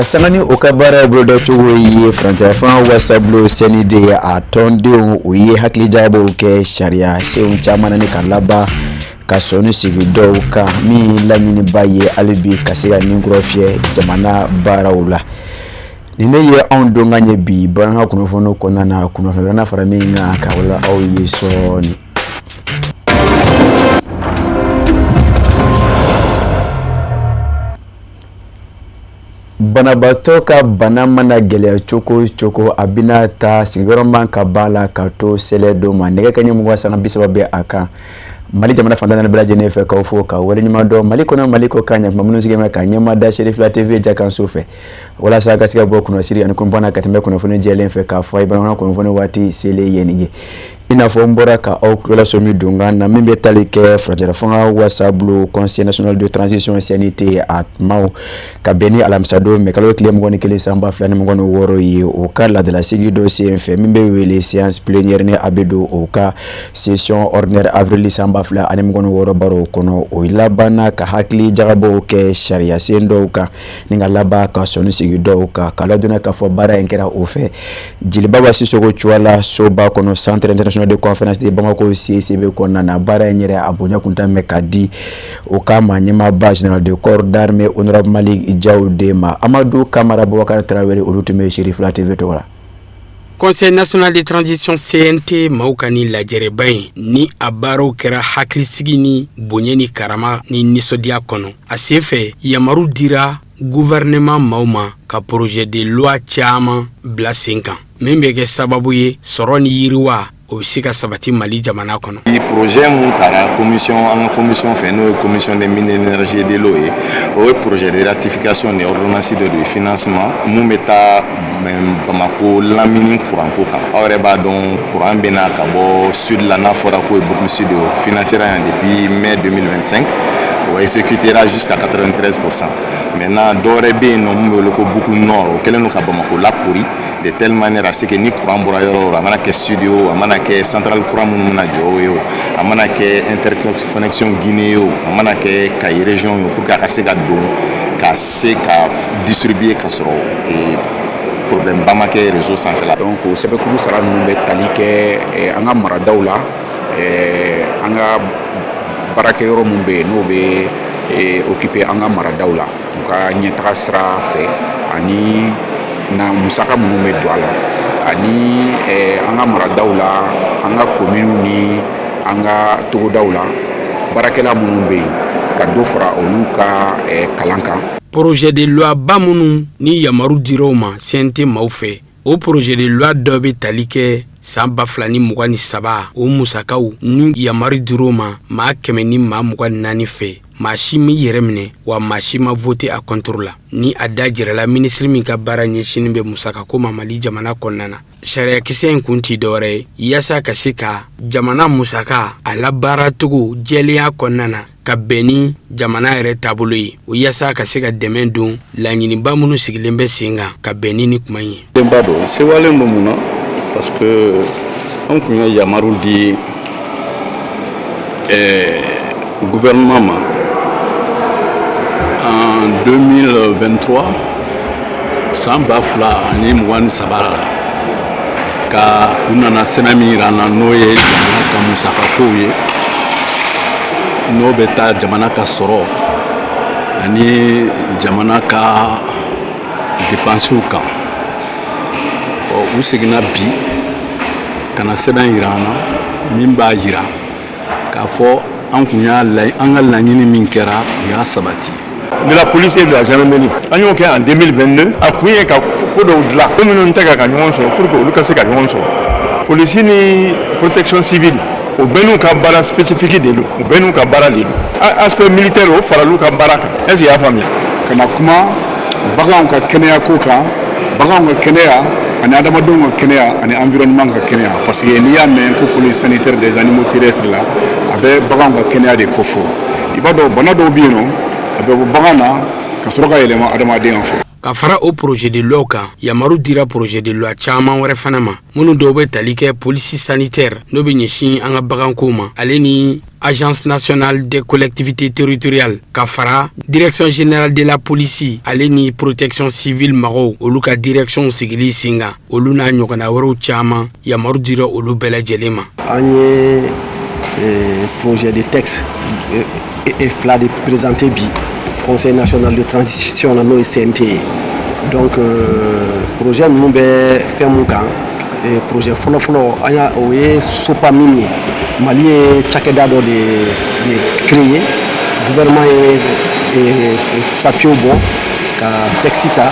Ka sanga ni o ka baara bolodacogo ye, furancɛ fanga wasabulon CNT a tɔndenw, u ye hakilijagabɔw kɛ sariya senw caman ni ka laban ka sɔnni sigi dɔw kan, min laɲiniba ye hali bi ka se ka ninkɔrɔ fiyɛ jamana baaraw la. Nin ne ye anw donkan ye bi bamanankan kunnafoni kɔnɔna na. Kunnafoni wɛrɛ fara min kan ka wala aw ye sɔɔni. Banabaatɔ ka bana mana gɛlɛya cogo o cogo, a bɛna taa sigiyɔrɔ man ka ba la ka to sɛlɛ don ma nɛgɛ kanɲɛ 20 sanga 30 bɛ a kan Mali jamana fan 14 bɛɛ lajɛlen fɛ. K'aw fo ka waleɲuman dɔn Mali kɔnɔ, Mali kɔ kan, ɲakuma minnu sigilen bɛ ka ɲɛma da Serifila TV jakanso fɛ walasa ka se ka bɔ kunnasiri ani kunpanna ka tɛmɛ kunnafoni jɛlen fɛ k'a fɔ a ye. Bamanankan kunnafoni waati selen ye nin ye. I n'a fɔ n bɔra ka aw tulolasɔmi donkan na, min bɛ tali kɛ furancɛla fanga wasabulon Conseil national de transition CNT a maaw ka bɛn ni alamisadon mɛ kalo tile 21 san 2026 ye, o ka laadalasigi dɔ sen fɛ min bɛ wele séance plénière, ni a bɛ don o ka session ordinaire avril san 2026 baaraw kɔnɔ, o labanna ka hakili jagabɔw kɛ sariya sen dɔw kan ni ka laban ka sɔnni sigi dɔw kan. K'a ladɔnniya k'a fɔ baara in kɛra o fɛ Jeliba Sisoko Cuwala soba kɔnɔ, Centre international de conférence de Bamako CICB kɔnɔna na. Baara in yɛrɛ, a bonya kun bɛ ka di o ka maa ɲɛmaaba, général de corps d'armée honorable Malick Diaw de ma. Amadu Kamara, Bubakari Tarawele, olu tun bɛ Serifila TV tɔgɔ la. Conseil national de transition CNT maaw ka ni lajɛrɛba in ni a baaraw kɛra hakilisigi ni bonya ni karama ni nisɔndiya kɔnɔ. A sen fɛ, yamaru dira gouvernement maaw ma ka projet de loi caman bila sen kan, min bɛ kɛ sababu ye sɔrɔ ni yiriwa, o bɛ se ka sabati Mali jamana kɔnɔ. Projet mun taara commission, an ka commission fɛ, n'o ye commission des mines, énergie et de l'eau ye, o ye projet de ratification de ordonnance de financement mun bɛ taa Bamako lamini kuranko kan. Aw yɛrɛ b'a dɔn, courant bɛ na ka bɔ sud la, n'a fɔra k'o ye boucle sud ye, o financera yan depuis mai 2025, o exécutera jusqu'à 93%. Maintenant, dɔwɛrɛ bɛ yen nɔ mun bɛ wele ko boucle nord, o kɛlen don ka Bamako lakori de telle manière à ce que ni courant bɔra yɔrɔ o yɔrɔ, a mana kɛ sud ye o, a mana kɛ centrale kura minnu bɛna jɔ o ye o, a mana kɛ interconnexion Guinée ye o, a mana kɛ Kayi région ye o, pour que a ka se ka don ka se ka distribuer ka sɔrɔ problème ba ma kɛ réseau sanfɛla. Donc o sɛbɛnkuru sara ninnu bɛ tali kɛ an ka maradaw la, an ka baarakɛyɔrɔ min bɛ yen, n'o bɛ occuper an ka maradaw la, u ka ɲɛtaga sira fɛ, ani na musaka minnu bɛ don a la, ani an ka maradaw la, an ka kominiw ni an ka togodaw la, baarakɛla minnu bɛ yen, ka dɔ fara olu ka kalan kan. Projet de loi ba minnu ni yamaru dir'o ma CNT maaw fɛ, o projet de loi dɔ bɛ tali kɛ san 2023, o musakaw ni yamaru dir'o ma maa 124 fɛ. Maa si m'i yɛrɛ minɛ wa, maa si ma voté a contre la. Ni a da jirala minisiri min ka baara ɲɛsinin bɛ musakako ma Mali jamana kɔnɔna na, sariyakisɛ in kun ti dɔwɛrɛ ye yaasa ka se ka jamana musaka a labaaracogo jɛlenya kɔnɔna na, ka bɛn ni jamana yɛrɛ taabolo ye, o yaasa ka se ka dɛmɛ don laɲiniba minnu sigilen bɛ sen kan ka bɛn ni kuma in ye. Denba don sewalen don. Mun na? Parce que an tun ye yamaru di gouvernement ma en 2023, san 2023 la, ka u nana sɛbɛn min yira an na, n'o ye jamana ka musakakow ye, n'o bɛ taa jamana ka sɔrɔ ani jamana ka dépenses kan. Ɔ, u seginna bi ka na sɛbɛn yira an na min b'a yira k'a fɔ an kun y'a an ka laɲini min kɛra, u y'a sabati. De la police et de la gendarmerie, an y'o kɛ en 2022. A kun ye ka ko dɔw dilan, ko minnu tɛ ka ɲɔgɔn sɔrɔ, pour que olu ka se ka ɲɔgɔn sɔrɔ. Polisi ni protection civile, o bɛɛ n'u ka baara spécifique de don, o bɛɛ n'u ka baara de don. Aspect militaire, o faral'u ka baara kan. Est ce que i y'a faamuya? Ka na kuma baganw ka kɛnɛya ko kan, baganw ka kɛnɛya ani adamadenw ka kɛnɛya ani environnement ka kɛnɛya, parce que n'i y'a mɛn ko police sanitaire des animaux terrestres la, a bɛ baganw ka kɛnɛya de ko fɔ. I b'a dɔn, bana dɔw bɛ yen nɔ, a bɛ bɔ bagan na ka sɔrɔ ka yɛlɛma adamaden fɛ. Ka fara o projet de loi kan, yamaru dira projet de loi caman wɛrɛ fana ma, minnu dɔw bɛ tali kɛ police sanitaire, n'o bɛ ɲɛsin an ka baganko ma, ale ni Agence nationale des collectivités territoriales, ka fara Direction générale de la police ale ni protection civile mɔgɔw, olu ka direction sigili sen kan, olu n'a ɲɔgɔnna wɛrɛw caman, yamaru dira olu bɛɛ lajɛlen ma. An ye projet de texte fila de présenté bi Conseil national de transition na, n'o ye CNT ye. Donc projet ninnu bɛ fɛn mun kan? Projet fɔlɔ-fɔlɔ an y'a, o ye SOPAMINE ye. Mali ye cakɛda dɔ de créer. Gouvernement ye papier bɔ ka texte ta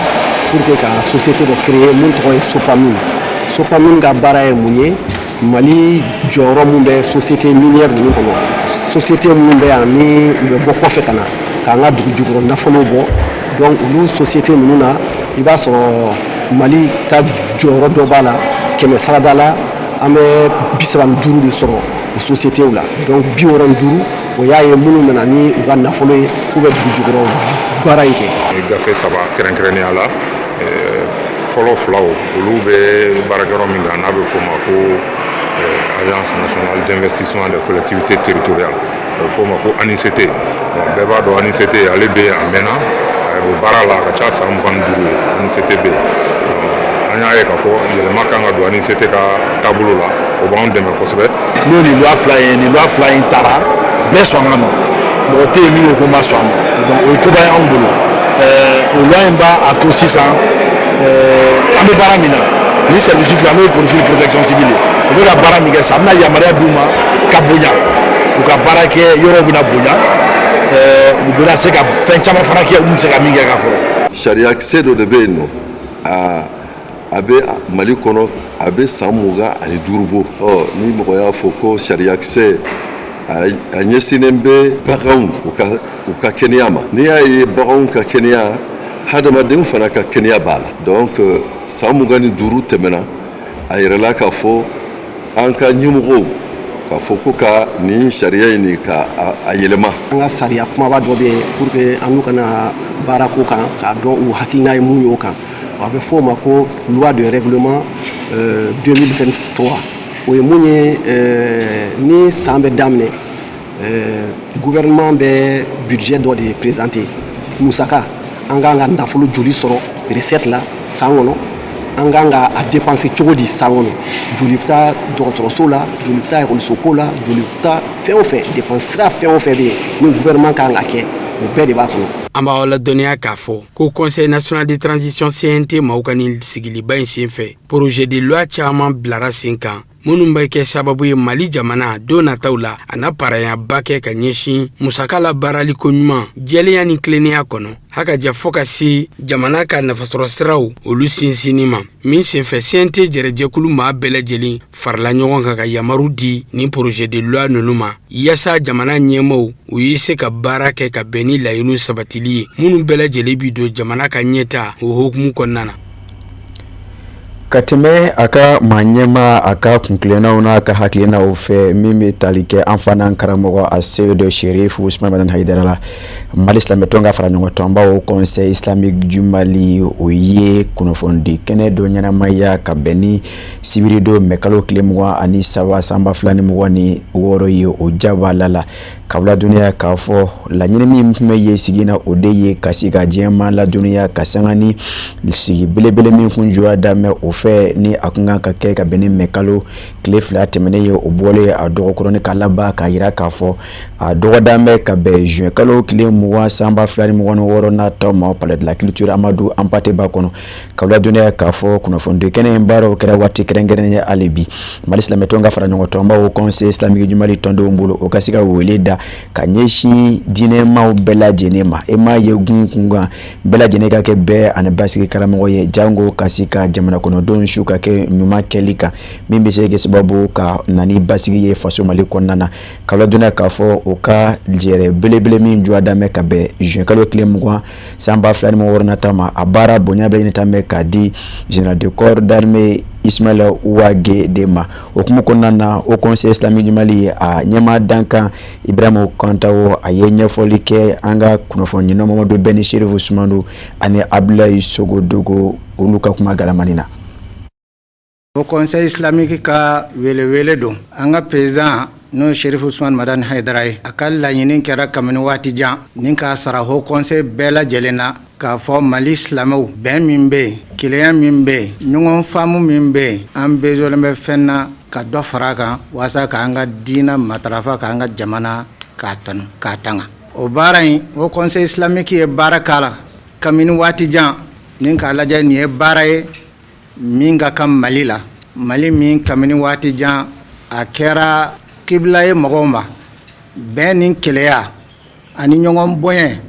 pour que ka société dɔ créer mun tɔgɔ ye SOPAMINE. SOPAMINE ka baara ye mun ye? Mali jɔyɔrɔ mun bɛ société minière ninnu kɔnɔ, société minnu bɛ yan ni u bɛ bɔ kɔfɛ ka na k'an ka dugu jukɔrɔ nafolo bɔ, donc olu société ninnu na, i b'a sɔrɔ Mali ka jɔyɔrɔ dɔ b'a la. 100 sarada la, an bɛ 35 de sɔrɔ o sociétéw la. Donc 65, o y'a ye minnu nana ni u ka nafolo ye k'u bɛ dugu jukɔrɔ baara in kɛ. Gafe saba kɛrɛnkɛrɛnnenya la, fɔlɔ filaw, olu bɛ baarakɛyɔrɔ min kan n'a bɛ f'o ma ko Agence nationale d'investissement des collectivités territoriales, a bɛ f'o ma ko ANICT. Bɛɛ b'a dɔn ANICT, ale bɛ yen a mɛnna, a bɛ baara la, a ka ca san 25 ye ANICT bɛ yen. An y'a ye k'a fɔ yɛlɛma kan ka don ANICT ka taabolo la, o b'anw dɛmɛ kosɛbɛ. N'o nin loi fila ye, nin loi fila in taara, bɛɛ sɔnna a ma, mɔgɔ tɛ yen min ko ko n ma sɔn a ma. Donc o ye koba ye anw bolo. O loi in b'a a to sisan an bɛ baara min na ni service fila, n'o ye police ni protection civile ye, u bɛ ka baara min kɛ sisan, an bɛna yamaruya d'u ma ka bonya, u ka baara kɛ yɔrɔw bɛna bonya, u bɛna se ka fɛn caman fana kɛ u bɛ se ka min kɛ ka kɔrɔ. Sariyakisɛ dɔ de bɛ yen nɔ, a bɛ Mali kɔnɔ, a bɛ san 25 bɔ. Ɔ ni mɔgɔ y'a fɔ ko sariyakisɛ, a ɲɛsinnen bɛ baganw u ka kɛnɛya ma. N'i y'a ye baganw ka kɛnɛya, hadamadenw fana ka kɛnɛya b'a la. Donc san 25 tɛmɛna, a yɛrɛla k'a fɔ an ka ɲɛmɔgɔw k'a fɔ ko ka nin sariya in nin ka a yɛlɛma. An ka sariya kumaba dɔ bɛ yen pour que an n'u kana baara ko kan k'a dɔn u hakilina ye mun ye o kan. A bɛ fɔ o ma ko loi de règlement 2023. O ye mun ye? Ni san bɛ daminɛ, gouvernement bɛ budget dɔ de présenter, musaka an kan ka nafolo joli sɔrɔ recette la san kɔnɔ, an kan ka a dépenser cogo di san kɔnɔ, joli bɛ taa dɔgɔtɔrɔso la, joli bɛ taa ekɔliso la, joli bɛ taa fɛn o fɛn, dépense sira fɛn o fɛn bɛ yen ni gouvernement kan ka kɛ, o bɛɛ de b'a kɔnɔ. An b'aw ladɔnniya k'a fɔ ko Conseil national de transition CNT maaw ka nin sigiliba in senfɛ, projet de loi caman bilara sen kan minnu bɛ kɛ sababu ye Mali jamana don nataw la a na parayaba kɛ ka ɲɛsin musaka la baarali koɲuman, jɛlenya ni tilennenya kɔnɔ, hakaja fɔ ka se jamana ka nafasɔrɔ siraw olu sinsinni ma. Min senfɛ, CNT jɛrɛjɛkulu maa bɛɛ lajɛlen farala ɲɔgɔn kan ka yamaru di nin projet de loi ninnu ma, yaasa jamana ɲɛmaw u ye se ka baara kɛ ka bɛn ni laɲiniw sabatili ye, minnu bɛɛ lajɛlen bi don jamana ka ɲɛta o hukumu kɔnɔna na. Ka tɛmɛ a ka maa ɲɛma, a ka kuntilennaw n'a ka hakilinaw fɛ, min bɛ tali kɛ an fana karamɔgɔ a Seyidu Sherif Usman Madani Hayidara la, Mali silamɛtɔn ka fara ɲɔgɔn tɔnbaw, Conseil islamique du Mali, o ye kunnafonidi kɛnɛ dɔ ɲɛnamaya ka bɛn ni sibiridon mɛ kalo tile 23 san 2026 ye o jabala la, ka ladɔnniya k'a fɔ laɲini min tun bɛ ye sigi na, o de ye ka se ka diɲɛma ladɔnniya ka sanga ni sigi belebele min kun jɔ daminɛ o fɛ, ni a kun kan ka kɛ ka bɛn ni mɛ kalo tile 2 tɛmɛnen ye, o bɔlen a dɔgɔkɔrɔni ka laban k'a jira k'a fɔ a dɔgɔdan bɛ ka bɛn juin kalo tile 20 san 2026 nataw ma, Palais de la Culture Amadou Hampâté Bâ kɔnɔ. Ka ladɔnniya k'a fɔ kunnafonidi kɛnɛ in baaraw kɛra waati kɛrɛnkɛrɛnnen ye hali bi Mali silamɛtɔn ka fara ɲɔgɔn tɔnbaw, Conseil islamique du Mali tɔndenw bolo, o ka se ka wele da ka ɲɛsin diinɛmaw bɛɛ lajɛlen ma, e m'a ye gun kunkan bɛɛ lajɛlen ka kɛ bɛɛ ani basigi karamɔgɔ ye, jango ka se ka jamana kɔnɔdenw su ka kɛ ɲuman kɛli kan, min bɛ se kɛ sababu ka na ni basigi ye faso Mali kɔnɔna na. Ka ladɔnniya k'a fɔ o ka jɛrɛ belebele min jɔ daminɛ ka bɛn juin kalo tile 20 san 2026 nata ma, a baara bonya bɛ ɲini tan bɛ k'a di général de corps d'armée. Ismaila Wage de ma. O hukumu kɔnɔna na, Haut Conseil islamique du Mali a ɲɛmaa dankan Ibrahima Kantawo, a ye ɲɛfɔli kɛ an ka kunnafoni Mamadu Bɛni, Serifu Sumanu ani Abulayi Sogodogo, olu ka kuma galamani na. Haut Conseil islamique ka welewele don. An ka président, n'o ye Serifu Usumani Madani Hayidara ye, a ka laɲini kɛra kabini waati jan ni k'a sara Haut Conseil bɛɛ lajɛlen na k'a fɔ Mali silamɛw, bɛn min bɛ yen, kelenya min bɛ yen, ɲɔgɔn faamu min bɛ yen, an besoin bɛ fɛn na ka dɔ fara a kan walasa k'an ka diinɛ matarafa, k'an ka jamana k'a tanu, k'a tanga. O baara in, Haut Conseil islamique ye baara k'a la kabini waati jan ni k'a lajɛ nin ye baara ye min ka kan Mali la, Mali min kabini waati jan a kɛra kibila ye mɔgɔw ma, bɛn ni kelenya ani ɲɔgɔn bonya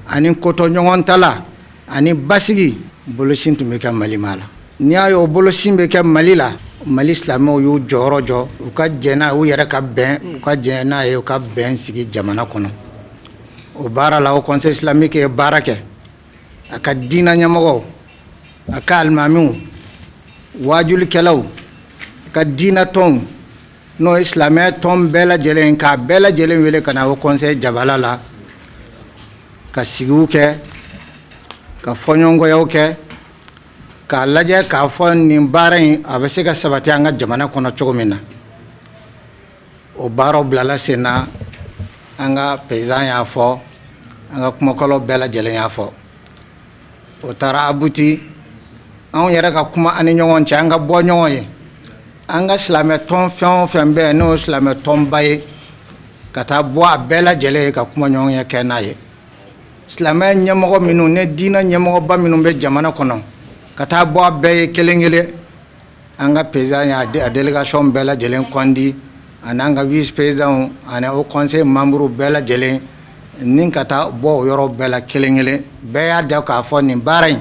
ani kotɔ ɲɔgɔn tala ani basigi bolosin tun bɛ kɛ Mali ma la. N'i y'a ye o bolosin bɛ kɛ Mali la, Mali silamɛw y'u jɔyɔrɔ jɔ, u ka jɛn n'a ye, u yɛrɛ ka bɛn, u ka jɛn n'a ye, u ka bɛn sigi jamana kɔnɔ. O baara la, Haut Conseil islamique ye baara kɛ, a ka diinɛ ɲɛmɔgɔw, a ka alimamiw, waajulikɛlaw, a ka diinɛ tɔnw, n'o ye silamɛya tɔn bɛɛ lajɛlen, k'a bɛɛ lajɛlen wele ka na Haut Conseil jabala la ka sigiw kɛ, ka fɔɲɔgɔnkɔyaw kɛ, k'a lajɛ k'a fɔ nin baara in a bɛ se ka sabati an ka jamana kɔnɔ cogo min na. O baaraw bilala sen na. An ka président y'a fɔ, an ka kumakɔlɔw bɛɛ lajɛlen y'a fɔ. O taara abouti anw yɛrɛ ka kuma an ni ɲɔgɔn cɛ, an ka bɔ ɲɔgɔn ye, an ka silamɛ tɔn fɛn o fɛn bɛ yen, n'o ye silamɛ tɔnba ye, ka taa bɔ a bɛɛ lajɛlen ye ka kuma ɲɔgɔn ye kɛ n'a ye. Silamɛ ɲɛmɔgɔ minnu ni diinɛ ɲɛmɔgɔba minnu bɛ jamana kɔnɔ, ka taa bɔ a bɛɛ ye kelen kelen. An ka président y'a délégation bɛɛ lajɛlen conduit, ani an ka vice président ani Haut Conseil membre bɛɛ lajɛlen, ni ka taa bɔ o yɔrɔ bɛɛ la kelen kelen. Bɛɛ y'a da k'a fɔ nin baara in,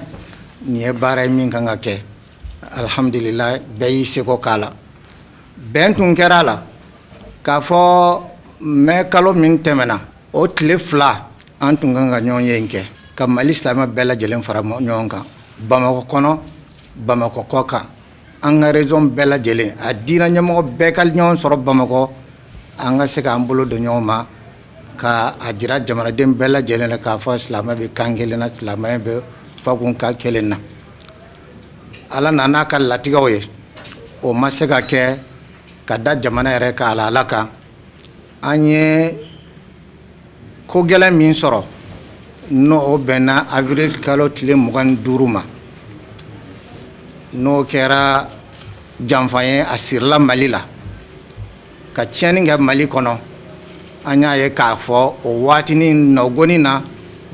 nin ye baara ye min kan ka kɛ. Alhamdulillah, bɛɛ y'i seko k'a la. Bɛn tun kɛra a la k'a fɔ mai kalo min tɛmɛna, o tile 2, an tun kan ka ɲɔgɔn ye in kɛ ka Mali silamɛ bɛɛ lajɛlen fara ɲɔgɔn kan, Bamakɔ kɔnɔ, Bamakɔ kɔ kan, an ka région bɛɛ lajɛlen, a diinɛ ɲɛmɔgɔ bɛɛ ka ɲɔgɔn sɔrɔ Bamakɔ, an ka se k'an bolo don ɲɔgɔn ma ka a jira jamanaden bɛɛ lajɛlen na k'a fɔ silamɛ bɛ kan kelen na, silamɛ bɛ fakun kan kelen na. Ala nana ka latigɛw ye, o ma se ka kɛ ka da jamana yɛrɛ ka ala kan. An ye ko gɛlɛn min sɔrɔ, n'o o bɛnna avril kalo tile 25 ma, n'o kɛra janfa ye, a sirila Mali la ka tiɲɛni kɛ Mali kɔnɔ. An y'a ye k'a fɔ o waatinin nɔgɔnin na,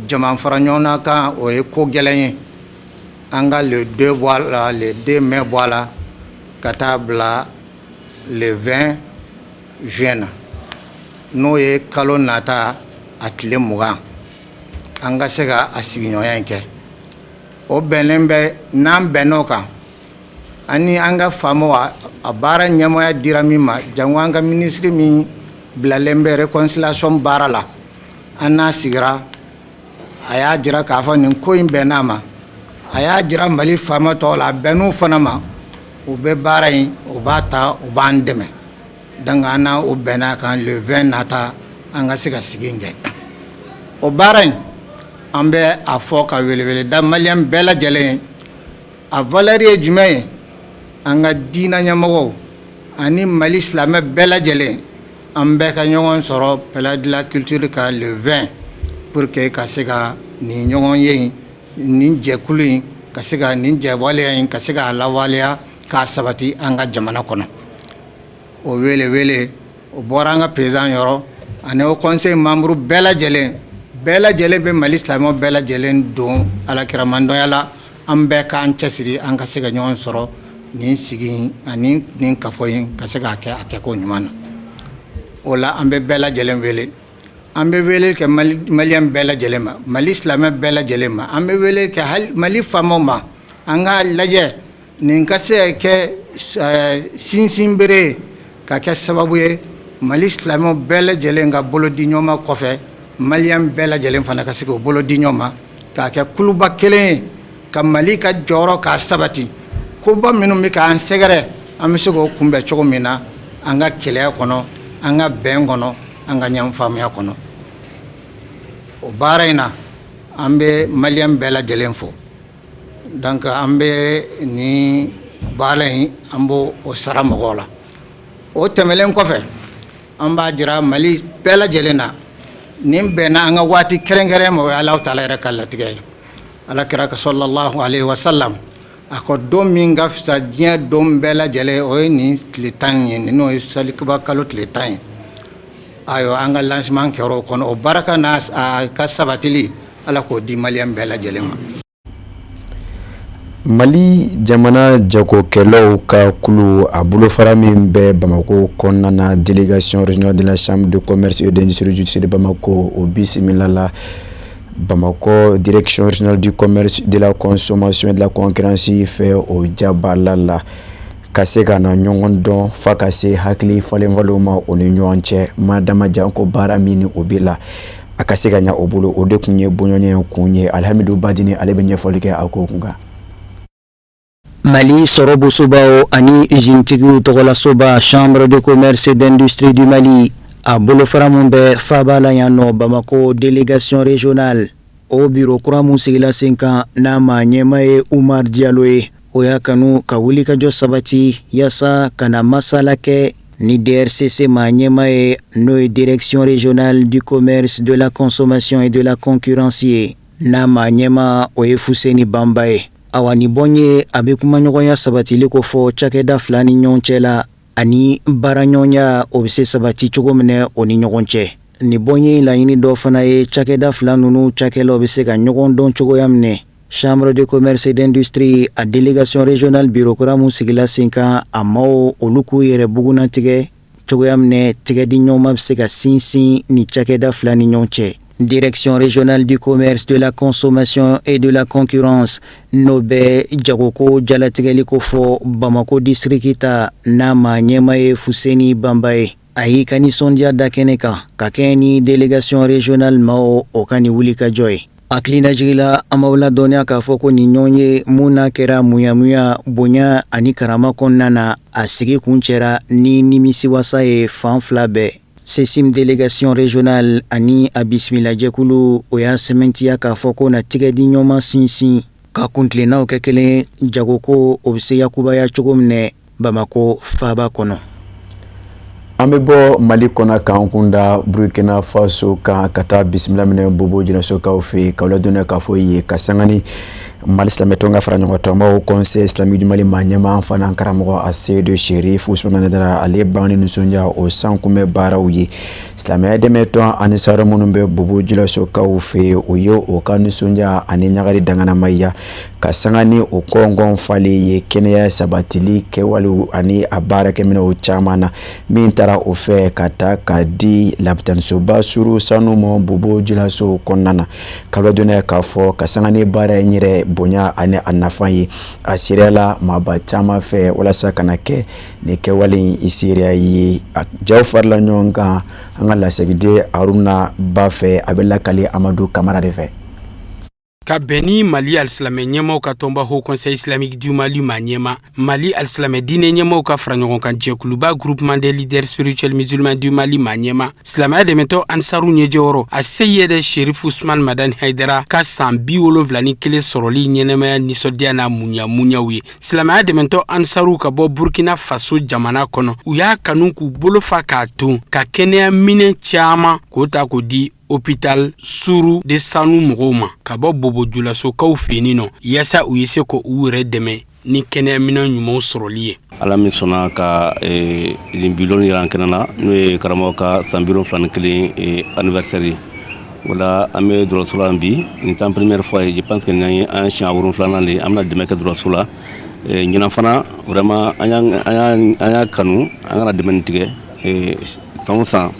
jama fara ɲɔgɔn kan, o ye ko gɛlɛn ye. An ka le 2 bɔ a la, le 2 mai bɔ a la, ka taa bila le 20 juin na, n'o ye kalo nata a tile 20, an ka se ka a sigiɲɔgɔnya in kɛ. O bɛnnen bɛ n'an bɛnn'o kan, ani an ka faamaw, a baara ɲɛmɔgɔya dira min ma, jango an ka minisiri min bilalen bɛ réconciliation baara la, an n'a sigira, a y'a jira k'a fɔ nin ko in bɛnn'a ma. A y'a jira Mali faama tɔw la, a bɛnn'u fana ma, u bɛ baara in, u b'a ta, u b'an dɛmɛ. Donc an n'a o bɛnna kan, le 20 nata, an ka se ka sigi in kɛ. O baara in, an bɛ a fɔ ka welewele da maliyɛn bɛɛ lajɛlen ye. A valeur ye jumɛn ye? An ka diinɛ ɲɛmɔgɔw ani Mali silamɛ bɛɛ lajɛlen, an bɛɛ ka ɲɔgɔn sɔrɔ Palais de la Culture ka le 20, pour que ka se ka nin ɲɔgɔn ye in, nin jɛkulu in, ka se ka nin jɛwaleya in, ka se k'a lawaleya, k'a sabati an ka jamana kɔnɔ. O wele wele o bɔra an ka président yɔrɔ ani Haut Conseil membre bɛɛ lajɛlen. Bɛɛ lajɛlen bɛ Mali silamɛw bɛɛ lajɛlen don alakiramadɔnya la, an bɛɛ k'an cɛsiri, an ka se ka ɲɔgɔn sɔrɔ nin sigi ani nin kafo in, ka se k'a kɛ a kɛko ɲuman na. O la, an bɛ bɛɛ lajɛlen wele, an bɛ wele kɛ maliyɛn bɛɛ lajɛlen ma, Mali silamɛ bɛɛ lajɛlen ma, an bɛ wele kɛ hali Mali faamaw ma, an k'a lajɛ nin ka se ka kɛ sinsinbere ye, ka kɛ sababu ye Mali silamɛw bɛɛ lajɛlen ka bolo di ɲɔgɔn ma kɔfɛ, maliyɛn bɛɛ lajɛlen fana ka se k'o bolo di ɲɔgɔn ma k'a kɛ kuluba kelen ye, ka Mali ka jɔyɔrɔ k'a sabati. Koba minnu bɛ k'an sɛgɛrɛ, an bɛ se k'o kunbɛn cogo min na an ka keleya kɔnɔ, an ka bɛn kɔnɔ, an ka ɲɔgɔn faamuya kɔnɔ. O baara in na, an bɛ Maliyɛn bɛɛ lajɛlen fo. Donc an bɛ nin baara in, an b'o o sara mɔgɔw la. O tɛmɛnen kɔfɛ, an b'a jira Mali bɛɛ lajɛlen na, nin bɛnna an ka waati kɛrɛnkɛrɛn ma. O ye Alahu Taala yɛrɛ ka latigɛ ye. Ala kira ka sallallahu alaihi wasallam, a ko don min ka fisa diɲɛ don bɛɛ lajɛlen, o ye nin tile 10 ye, n'o ye saliba kalo tile 10 ye. Ayiwa, an ka lancement kɛra o kɔnɔ. O baraka n'a ka sabatili, Ala k'o di Maliyɛn bɛɛ lajɛlen ma. Mali jamana jagokɛlaw ka kulu, a bolofara min bɛ Bamakɔ kɔnɔna na, délégation régionale de la chambre de commerce et d'industrie du de Bamako, o bisimila la Bamakɔ direction régionale du commerce, de la consommation et de la concurrence fɛ o jabala la, ka se ka na ɲɔgɔn dɔn fa ka se hakili falenfalenw ma o ni ɲɔgɔn cɛ. Ma damajan ko baara min ni o bɛ la, a ka se ka ɲa o bolo, o de tun ye bɔɲɔgɔn kun ye. Alihamidu Badini, ale bɛ ɲɛfɔli kɛ a ko kun kan. Mali sɔrɔbosobaw ani usinetigiw tɔgɔlasoba, Chambre de commerce et d'industrie du Mali, a bolofara min bɛ faaba la yan nɔ Bamako, délégation régionale, o biro kura mun sigila sen kan, n'a ma ɲɛma ye Umar Diallo ye, o y'a kanu ka wulikajɔ sabati yaasa ka na masala kɛ ni DRCC ma ɲɛma ye, n'o ye direction régionale du commerce, de la consommation et de la concurrence ye, n'a ma ɲɛma o ye Fuseni Banba ye. Awa, ni bɔn ye, a bɛ kumaɲɔgɔnya sabatili ko fɔ cakɛda fila ni ɲɔgɔn cɛ la, ani baaraɲɔgɔnya, o bɛ se sabati cogo minɛ o ni ɲɔgɔn cɛ. Ni bɔn ye laɲini dɔ fana ye, cakɛda fila ninnu cakɛlaw bɛ se ka ɲɔgɔn dɔn cogoya minɛ. Chambre de commerce et d'industrie, a délégation régionale bureau kura mun sigila sen kan, a maaw olu k'u yɛrɛ bugunnatigɛ cogoya minɛ, tigɛ di ɲɔgɔnma bɛ se ka sinsin ni cakɛda fila ni ɲɔgɔn cɛ. Direction régionale du commerce, de la consommation et de la concurrence, n'o bɛ jagoko jalatigɛli ko fɔ Bamako district ta, n'a ma ɲɛma ye Fuseni Banba ye, a y'i ka nisɔndiya da kɛnɛ kan ka kɛɲɛ ni délégation régionale maaw o ka nin wulikajɔ ye. Hakilinajigila, an b'aw ladɔnniya k'a fɔ ko nin ɲɔgɔn ye mun n'a kɛra muyamuya, bonya ani karama kɔnɔna na, a sigi kun cɛra ni nimisiwasa ye fan fila bɛɛ. CECIM délégation régionale ani a bisimilajɛkulu, o y'a sɛmɛntiya k'a fɔ ko na tigɛ di ɲɔgɔn sinsin ka kuntilennaw kɛ kelen, jagoko o bɛ se yakubaya cogo minɛ Bamako faaba kɔnɔ. An bɛ bɔ Mali kɔnɔ k'an kunda Burukina Faso kan, ka taa bisimila minɛ Bobo Julasokaw fɛ yen, k'aw ladɔnniya k'a fɔ ye ka sanga ni Mali silamɛtɔn ka fara ɲɔgɔn tɔnbaw, Conseil islamique du Mali maa ɲɛmaa fana karamɔgɔ Aseyidu Serif Usumani Dara, ale ban ni nisɔndiya o san kunbɛ baaraw ye. Silamɛya dɛmɛtɔn ani sara minnu bɛ Bobo Julasokaw fɛ yen, o ye o ka nisɔndiya ani ɲagali danganamaya ka sanga ni o kɔngɔn falen ye kɛnɛya sabatili kɛwalew ani a baarakɛminɛw caman na, min taara o fɛ ka taa ka di lapitanisoba suru sanu ma Bobo Julaso kɔnɔna na. K'aw ladɔnniya k'a fɔ ka sanga ni baara in yɛrɛ bonya ani a nafa ye, a seereyala maaba caman fɛ walasa ka na kɛ nin kɛwale in seereya ye. A jaw farila ɲɔgɔn kan an ka lasigiden Haruna Ba fɛ, a bɛ lakali Amadu Kamara de fɛ. Ka bɛn ni Mali alisilamɛ ɲɛmaw ka tɔnba, Haut Conseil islamique du Mali ma ɲɛma, Mali alisilamɛ diinɛ ɲɛmaw ka fara ɲɔgɔn kan jɛkuluba, Groupement des leaders spirituels musulmans du Mali ma ɲɛma, silamɛya dɛmɛtɔ Ansaru ɲɛjɔyɔrɔ, a Seyɛdɛ Sherif Usman Madani Haidara ka san 71 sɔrɔli ɲɛnɛmaya nisɔndiya n'a muɲa ye, silamɛya dɛmɛtɔ Ansaru ka bɔ Burkina Faso jamana kɔnɔ, u y'a kanu k'u bolo fa k'a ton ka kɛnɛya minɛ caman k'o ta k'o di hôpital Suru de Sanu mɔgɔw ma ka bɔ Bobo Julasokaw fɛ yen nɔ, yaasa u ye se ko u yɛrɛ dɛmɛ ni kɛnɛyaminɛn ɲumanw sɔrɔli ye. Ala min sɔnna ka nin bilon yira an kɛnɛ na, n'o ye karamɔgɔ ka san 71 anniversaire ye, o la an bɛ dɔgɔtɔrɔso la bi. Nin t'an première fois ye, je pense que nin ye an siɲɛ wolonfilanan de ye an bɛna dɛmɛ kɛ dɔgɔtɔrɔso la. Ɲinan fana, vraiment, an y'a kanu an kana dɛmɛ nin tigɛ. San o san,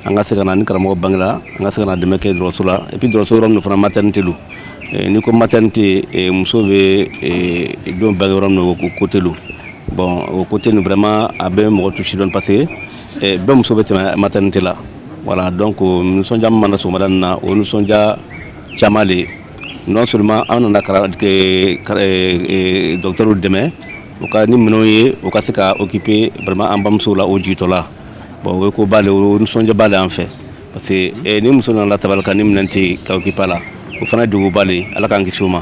an ka se ka na ni karamɔgɔ bangela, an ka se ka na dɛmɛ kɛ dɔgɔtɔrɔso la. Et puis dɔgɔtɔrɔso yɔrɔ min fana, maternité don. N'i ko maternité, muso bɛ denw bange yɔrɔ min, o côté don. Bon, o côté nin, vraiment, a bɛ mɔgɔ touché dɔɔni, parce que bɛɛ muso bɛ tɛmɛ maternité la. Voilà, donc nisɔndiya min mana sɔgɔmada nin na, o nisɔndiya caman de ye. Non seulement an nana docteur dɛmɛ. U ka ni minɛnw ye, u ka se ka occuper vraiment an bamusow la o jigitɔ la. Bon, o ye koba le, o nisɔndiyaba le an fɛ, parce que ni muso nana tabali kan, ni minɛn tɛ yen ka occuper a la, o fana ye degunba le ye. Ala k'an kisi o ma.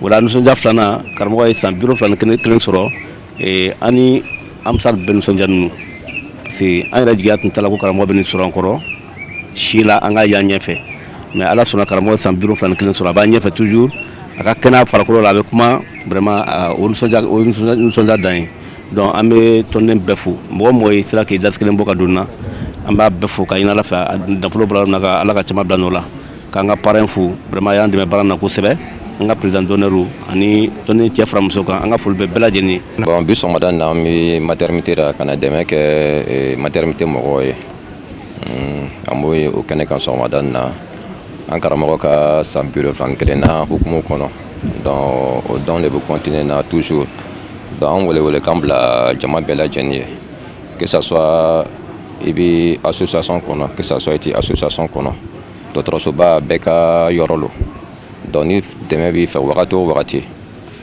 O la, nisɔndiya filanan, karamɔgɔ ye san 71 sɔrɔ. An ni Ansar bɛɛ nisɔndiya ninnu, parce que an yɛrɛ jigiya tun t'a la ko karamɔgɔ bɛ nin sɔrɔ an kɔrɔ si la, an ka yan ɲɛfɛ. Mais Ala sɔnna, karamɔgɔ san 71 sɔrɔ, a b'an ɲɛfɛ toujours, a ka kɛnɛya farikolo la, a bɛ kuma. Vraiment, o nisɔndiya, o nisɔndiya dan ye. Donc an bɛ tɔnden bɛɛ fo. Mɔgɔ mɔgɔ ye sera k'i datigɛ bɔ ka don na, an b'a bɛɛ fo ka ɲini Ala fɛ, nafolo bɔra na, ka Ala ka caman bila nɔ la, k'an ka parrain fo. Vraiment, a y'an dɛmɛ baara na kosɛbɛ. An ka président d'honneur ani tɔnden cɛ fara muso kan, an ka foli bɛ bɛɛ lajɛlen ye. Bon, bi sɔgɔmada na, an bɛ maternité la ka na dɛmɛ kɛ maternité mɔgɔw ye. An b'o ye o kɛnɛ kan sɔgɔmada na, an karamɔgɔ ka san 71 na hukumu kɔnɔ. Donc o don de bɛ continuer na toujours. Donc an wele kan bila jama bɛɛ lajɛlen ye, que ça soit i bɛ association kɔnɔ, que ça soit i tɛ association kɔnɔ, dɔgɔtɔrɔsoba bɛɛ ka yɔrɔ lo. Donc ni dɛmɛ b'i fɛ wagati o wagati,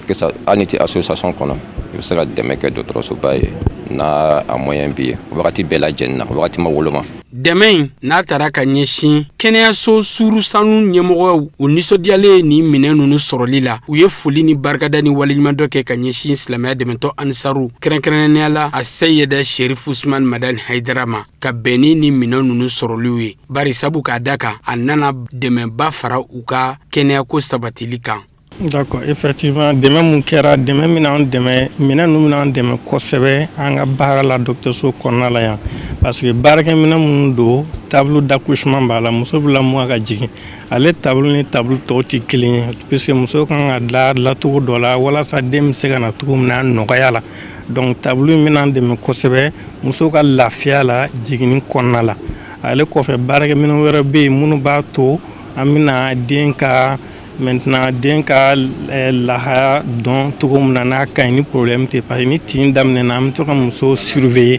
que ça hali n'i tɛ association kɔnɔ, i bɛ se ka dɛmɛ kɛ dɔgɔtɔrɔsoba ye n'a a moyen b'i ye, wagati bɛɛ lajɛlen na, wagati ma woloma. Dɛmɛ in n'a taara ka ɲɛsin kɛnɛyaso suuru sanu ɲɛmɔgɔw, u nisɔndiyalen nin minɛn ninnu sɔrɔli la. U ye foli ni barikada ni waleɲumandɔ kɛ ka ɲɛsin silamɛya dɛmɛtɔ Ansaru, kɛrɛnkɛrɛnnenya la a Seyida Sherif Usman Madani Hayidara ma, ka bɛn ni minɛn ninnu sɔrɔliw ye, bari sabu k'a da kan a nana dɛmɛba fara u ka kɛnɛyako sabatili kan. D'accord, effectivement, dɛmɛ mun kɛra, dɛmɛ min an dɛmɛ, minɛn ninnu bɛna an dɛmɛ kosɛbɛ an ka baara la dɔgɔtɔrɔso kɔnɔna la yan, parce que baarakɛminɛn minnu don, table d'accouchement b'a la, muso bɛ lamɔ ka jigin, ale table ni table tɔw tɛ kelen ye, puisque muso kan ka da lacogo dɔ la walasa den bɛ se ka na cogo min na nɔgɔya la. Donc table in bɛna an dɛmɛ kosɛbɛ muso ka lafiya la jiginni kɔnɔna la. Ale kɔfɛ, baarakɛminɛn wɛrɛ bɛ yen minnu b'a to an bɛna den ka maintenant den ka lahaya dɔn cogo min na, n'a ka ɲi, ni problème tɛ, parce que ni tin daminɛna, an bɛ to ka muso surveiller.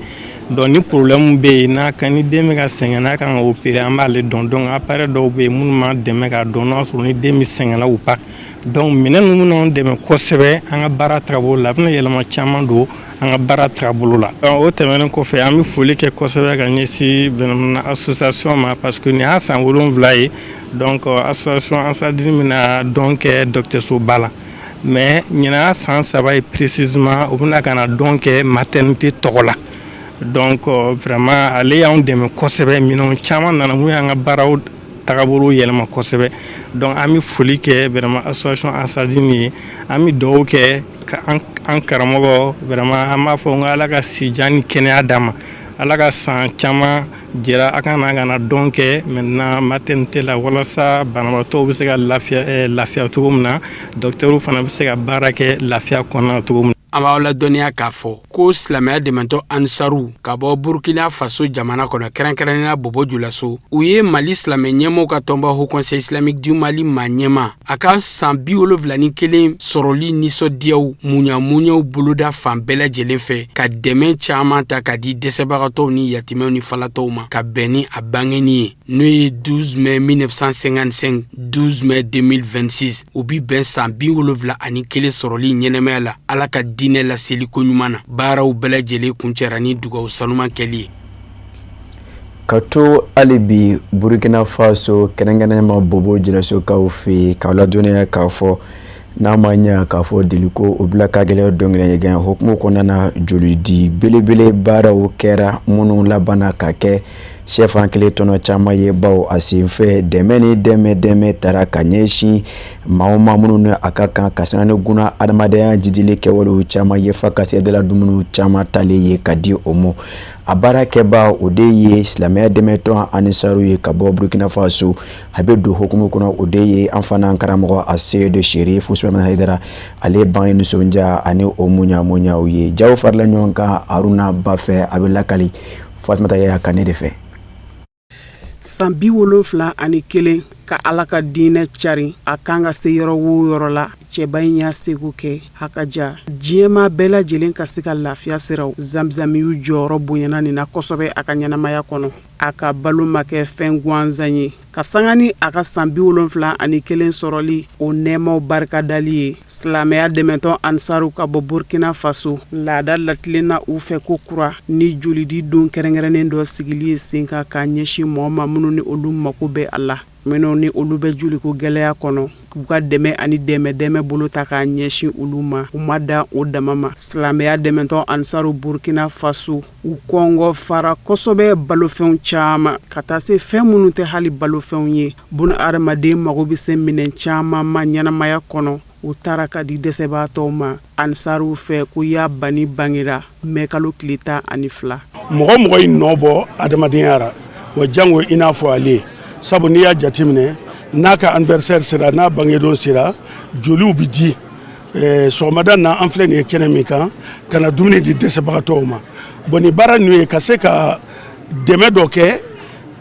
Donc ni problème bɛ yen, n'a ka ni den bɛ ka sɛgɛn, n'a kan ka opérer, an b'ale dɔn. Donc appareil dɔw bɛ yen minnu b'an dɛmɛ k'a dɔn n'a sɔrɔ ni den bɛ sɛgɛn la ou pas. Donc minɛn ninnu bɛna an dɛmɛ kosɛbɛ an ka baara tagabolo la, a bɛna yɛlɛma caman don an ka baara tagabolo la. O tɛmɛnen kɔfɛ, an bɛ foli kɛ kosɛbɛ ka ɲɛsin association ma, parce que nin y'a san 7 ye. Donc association Ansardine bɛna don kɛ dɔgɔtɔrɔsoba la, mais ɲinan y'a san 3 ye précisément, u bɛna ka na don kɛ maternité tɔgɔ la. Donc vraiment, ale y'anw dɛmɛ kosɛbɛ, minɛnw caman nana mun y'an ka baaraw tagabolo yɛlɛma kosɛbɛ. Donc an bɛ foli kɛ vraiment association Ansardine ye, an bɛ dugawu kɛ ka an karamɔgɔ. Vraiment, an b'a fɔ n ko Ala ka sijan ni kɛnɛya d'a ma, Ala ka san caman jira a ka na ka na don kɛ maintenant maternité la, walasa banabaatɔw bɛ se ka lafiya lafiya cogo min na, docteur fana bɛ se ka baara kɛ lafiya kɔnɔna cogo min na. An b'aw ladɔnniya k'a fɔ ko silamɛya dɛmɛtɔ Ansaru ka bɔ Burkina Faso jamana kɔnɔ, kɛrɛnkɛrɛnnenya Bobo Julaso, u ye Mali silamɛ ɲɛmɔgɔw ka tɔnba Haut Conseil islamique du Mali ma ɲɛma, a ka san 71 sɔrɔli nisɔndiyaw muɲamuɲaw boloda fan bɛɛ lajɛlen fɛ, ka dɛmɛ caman ta ka di dɛsɛbagatɔw ni yatimɛw ni falatɔw ma, ka bɛn ni a bangeni ye, n'o ye 12 mai 1955, 12 mai 2026, o bi bɛn san 71 sɔrɔli ɲɛnɛmaya la Ala ka diinɛ laseli ko ɲuman na. Baaraw bɛɛ lajɛlen kuncɛra ni dugawu sanuman kɛli ye. Ka to hali bi Burkina Faso, kɛrɛnkɛrɛnnenya Bobo Julasokaw fɛ yen, k'aw ladɔnniya k'a fɔ n'a ma ɲɛ k'a fɔ deliko o bila ka gɛlɛn dɔnkili gɛn hukumu kɔnɔna na, jolidi belebele baaraw kɛra minnu labanna ka kɛ sɛfan kelen tɔnɔ caman ye, baw a senfɛ dɛmɛ ni dɛmɛ taara ka ɲɛsin maa o maa minnu ni a ka kan ka sanga ni gunna adamadenya jidili kɛwalew caman ye, fa ka se dala dumuni caman talen ye ka di o ma. A baarakɛba o de ye silamɛya dɛmɛtɔn Ansaru ye ka bɔ Burkina Faso. A bɛ don hukumu kɔnɔ, o de ye an fana karamɔgɔ a Seyidu Sherif Usman Hayidara, ale bange nisɔndiya ani o muɲamuɲaw ye. Jaw farila ɲɔgɔn kan Haruna Ba fɛ, a bɛ lakali Fatumata Yaya Kane de fɛ. San 71. Ka Ala ka diinɛ cari, a kan ka se yɔrɔ o yɔrɔ la, cɛba in y'a seko kɛ. A ka ja diɲɛmaa bɛɛ lajɛlen ka se ka lafiya siraw zamzamiyu jɔyɔrɔ bonyana nin na kosɛbɛ a ka ɲɛnamaya kɔnɔ. A ka balo ma kɛ fɛn gansan ye, ka sanga ni a ka san 71 sɔrɔli o nɛɛmaw barikadali ye. Silamɛya dɛmɛtɔn Ansaru ka bɔ Burkina Faso, laada latilenna u fɛ ko kura ni jolidi don kɛrɛnkɛrɛnnen dɔ sigili ye sen kan k'a ɲɛsin mɔgɔ ma minnu ni olu mako bɛ a la. Minnu ni olu bɛ joliko gɛlɛya kɔnɔ, k'u ka dɛmɛ ani dɛmɛ dɛmɛ bolo ta k'a ɲɛsin olu ma. U ma dan o dama ma, silamɛya dɛmɛtɔn Ansaru Burkina Faso, u kɔngɔ fara kosɛbɛ balofɛnw caman, ka taa se fɛn minnu tɛ hali balofɛnw ye. Buna hadamaden mago bɛ se minɛn caman ma ɲɛnamaya kɔnɔ, u taara ka di dɛsɛbaatɔw ma. Ansaruw fɛ ko ya bani bangera mɛ kalo tile 12. Mɔgɔ mɔgɔ y'i nɔ bɔ adamadenya ra, wa jango i n'a fɔ ale, sabu n'i y'a jateminɛ, n'a ka anniversaire sera, n'a bangedon sera, joliw bɛ di. Sɔgɔmada na, an filɛ nin ye kɛnɛ min kan, ka na dumuni di dɛsɛbagatɔw ma. Bon, nin baara ninnu ye ka se ka dɛmɛ dɔ kɛ,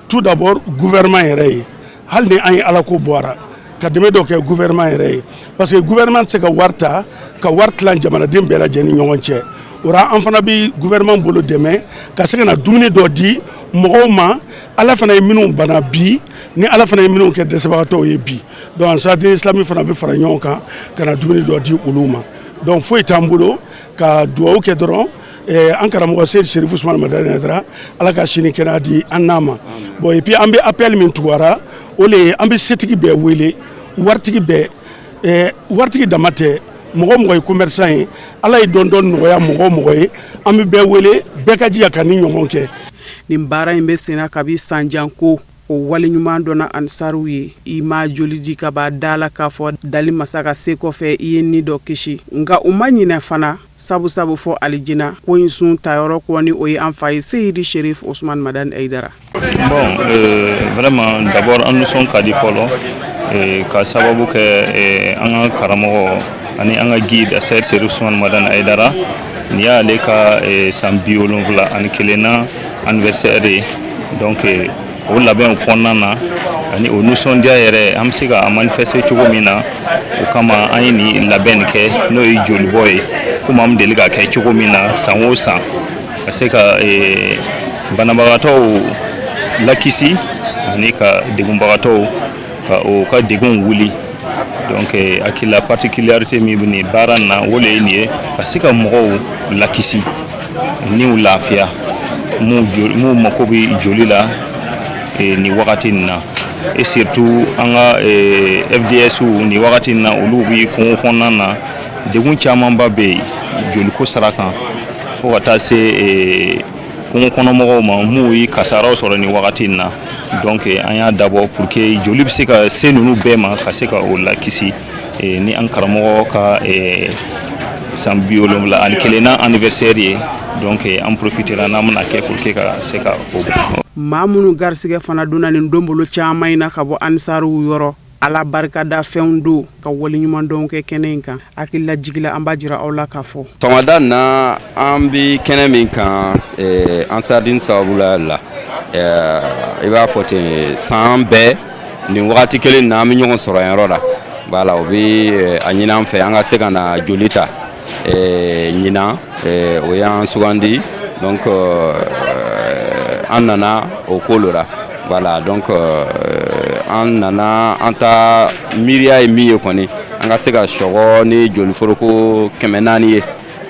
tout d'abord gouvernement yɛrɛ ye, hali ni an ye alako bɔra, ka dɛmɛ dɔ kɛ gouvernement yɛrɛ ye, parce que gouvernement tɛ se ka wari ta ka wari tilan jamanaden bɛɛ lajɛlen ni ɲɔgɔn cɛ. O la, an fana bɛ gouvernement bolo dɛmɛ ka se ka na dumuni dɔ di mɔgɔw ma, Ala fana ye minnu bana bi, ni Ala fana ye minnu kɛ dɛsɛbagatɔw ye bi. Donc Ansar-Dine Islamique fana bɛ fara ɲɔgɔn kan ka na dumuni dɔ di olu ma. Donc foyi t'an bolo ka dugawu kɛ dɔrɔn, an karamɔgɔ Seyidi Serifu Usumani Madani Hayidara, Ala ka sini kɛnɛya di an n'a ma. Bon, et puis an bɛ appel min tugara, o le ye an bɛ setigi bɛɛ wele, waritigi bɛɛ, waritigi dama tɛ, mɔgɔ mɔgɔ ye commerçant ye, Ala ye dɔn dɔn nɔgɔya mɔgɔ mɔgɔ ye, an bɛ bɛɛ wele, bɛɛ ka jija ka ni ɲɔgɔn kɛ. Nin baara in bɛ senna kabi sanjan ko o waleɲuman dɔnna Ansaruw ye. I ma joli di ka b'a da la k'a fɔ dali masa ka se kɔfɛ, i ye ni dɔ kisi, nka u ma ɲinɛ fana, sabu sabu fɔ alijina ko in sun tayɔrɔ kɔni, o ye an fa ye Seyidi Sherif Osman Madani Hayidara. Bon, vraiment, d'abord an nisɔn ka di fɔlɔ, ka sababu kɛ an ka karamɔgɔ ani an ka guide Seyidi Sherif Usman Madani Hayidara, nin y'ale ka san 71 na anniversaire ye. Donc o labɛnw kɔnɔna na ani o nisɔndiya yɛrɛ, an bɛ se ka manifester cogo min na, o kama an ye nin labɛn nin kɛ, n'o ye jolibɔ ye, komi an bɛ deli ka kɛ cogo min na san o san, ka se ka banabagatɔw lakisi ani ka degunbagatɔw ka o ka degunw wuli. Donc hakilila particularité min bɛ nin baara in na, o de ye nin ye, ka se ka mɔgɔw lakisi niw lafiya, minnu mako bɛ joli la nin wagati nin na, et surtout an ka FDS, nin wagati in na, olu bɛ kungo kɔnɔna na, degun camanba bɛ yen joliko sira kan, fo ka taa se kungo kɔnɔmɔgɔw ma minnu ye kasaraw sɔrɔ nin wagati in na. Donc an y'a dabɔ pour que joli bɛ se ka se ninnu bɛɛ ma, ka se ka o lakisi ni an karamɔgɔ ka san 71 na anniversaire ye. Donc an profitera n'an bɛna kɛ pour que ka se ka o Maa minnu garisɛgɛ fana donna nin donbolo caman in na ka bɔ Ansaruw yɔrɔ, Ala barikada fɛnw don ka waleɲumandɔn kɛ kɛnɛ in kan. Hakilila jigila, an b'a jira aw la k'a fɔ sɔgɔmada na, an bi kɛnɛ min kan, Ansardine sababu la, i b'a fɔ ten, san bɛɛ nin wagati kelen na, an bɛ ɲɔgɔn sɔrɔ yan yɔrɔ la. Voilà, o bɛ a ɲini an fɛ an ka se ka na joli ta. Ɲinan o y'an sugandi, donc an nana o ko lo la. Voilà, donc an nana, an ta miiriya ye min ye kɔni, an ka se ka sɔgɔ ni joliforoko 400 ye,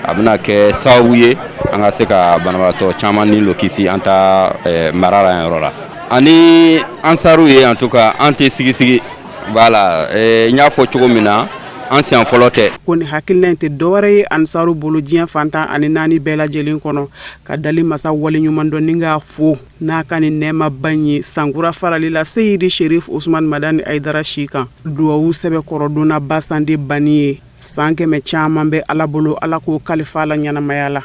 a bɛna kɛ sababu ye an ka se ka banabaatɔ caman ni lo kisi an ta mara la yan yɔrɔ la. Ani Ansaru ye, en tout cas an tɛ sigi sigi. Voilà, n y'a fɔ cogo min na, an siɲɛ fɔlɔ tɛ. Ko nin hakilina in tɛ dɔwɛrɛ ye Ansaru bolo diɲɛ fantan ani naani bɛɛ lajɛlen kɔnɔ, ka dali masa waleɲuman dɔn ni k'a fo n'a ka nin nɛɛmaba in ye sankura farali la Seyidi Sherif Usman Madani Hayidara si kan. Duwawu sɛbɛkɔrɔdonna basande banni ye, san 100 caman bɛ Ala bolo, Ala k'o kalifa la ɲɛnamaya la.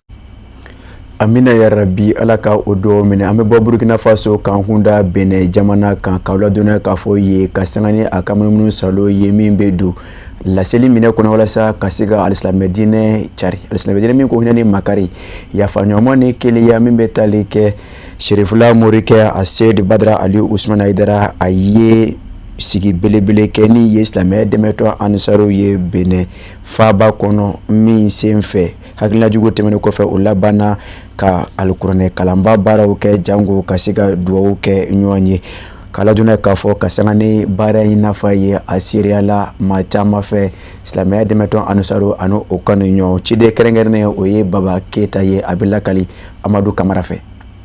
Amina ya rabi, Ala ka o dugawu minɛ. An bɛ bɔ Burukina Faso k'an kunda Benin jamana kan, k'aw ladɔnniya k'a fɔ ye ka sanga ni a ka munumunu salo ye min bɛ don laseli minɛ kɔnɔ walasa ka se ka alisilamɛ diinɛ cari, alisilamɛ diinɛ min ko hinɛ ni makari, yafaɲɔgɔnma ni kelenya, min bɛ tali kɛ Serifula morikɛ a Seyidi Badara Ali Usumani Hayidara, a ye sigi belebele kɛ ni ye silamɛya dɛmɛtɔn Ansaru ye Benin faaba kɔnɔ min sen fɛ hakilinajugu tɛmɛnen kɔfɛ o labanna ka alikuranɛ kalanba baaraw kɛ jango ka se ka dugawu kɛ ɲɔgɔn ye k'a ladɔnniya k'a fɔ ka sanga ni baara in nafa ye a seereyala maa caman fɛ silamɛya dɛmɛtɔn Ansaru ani o kanu ɲɔgɔn ciden kɛrɛnkɛrɛnnen o ye Baba Keyita ye a bɛ lakali Amadu Kamara fɛ.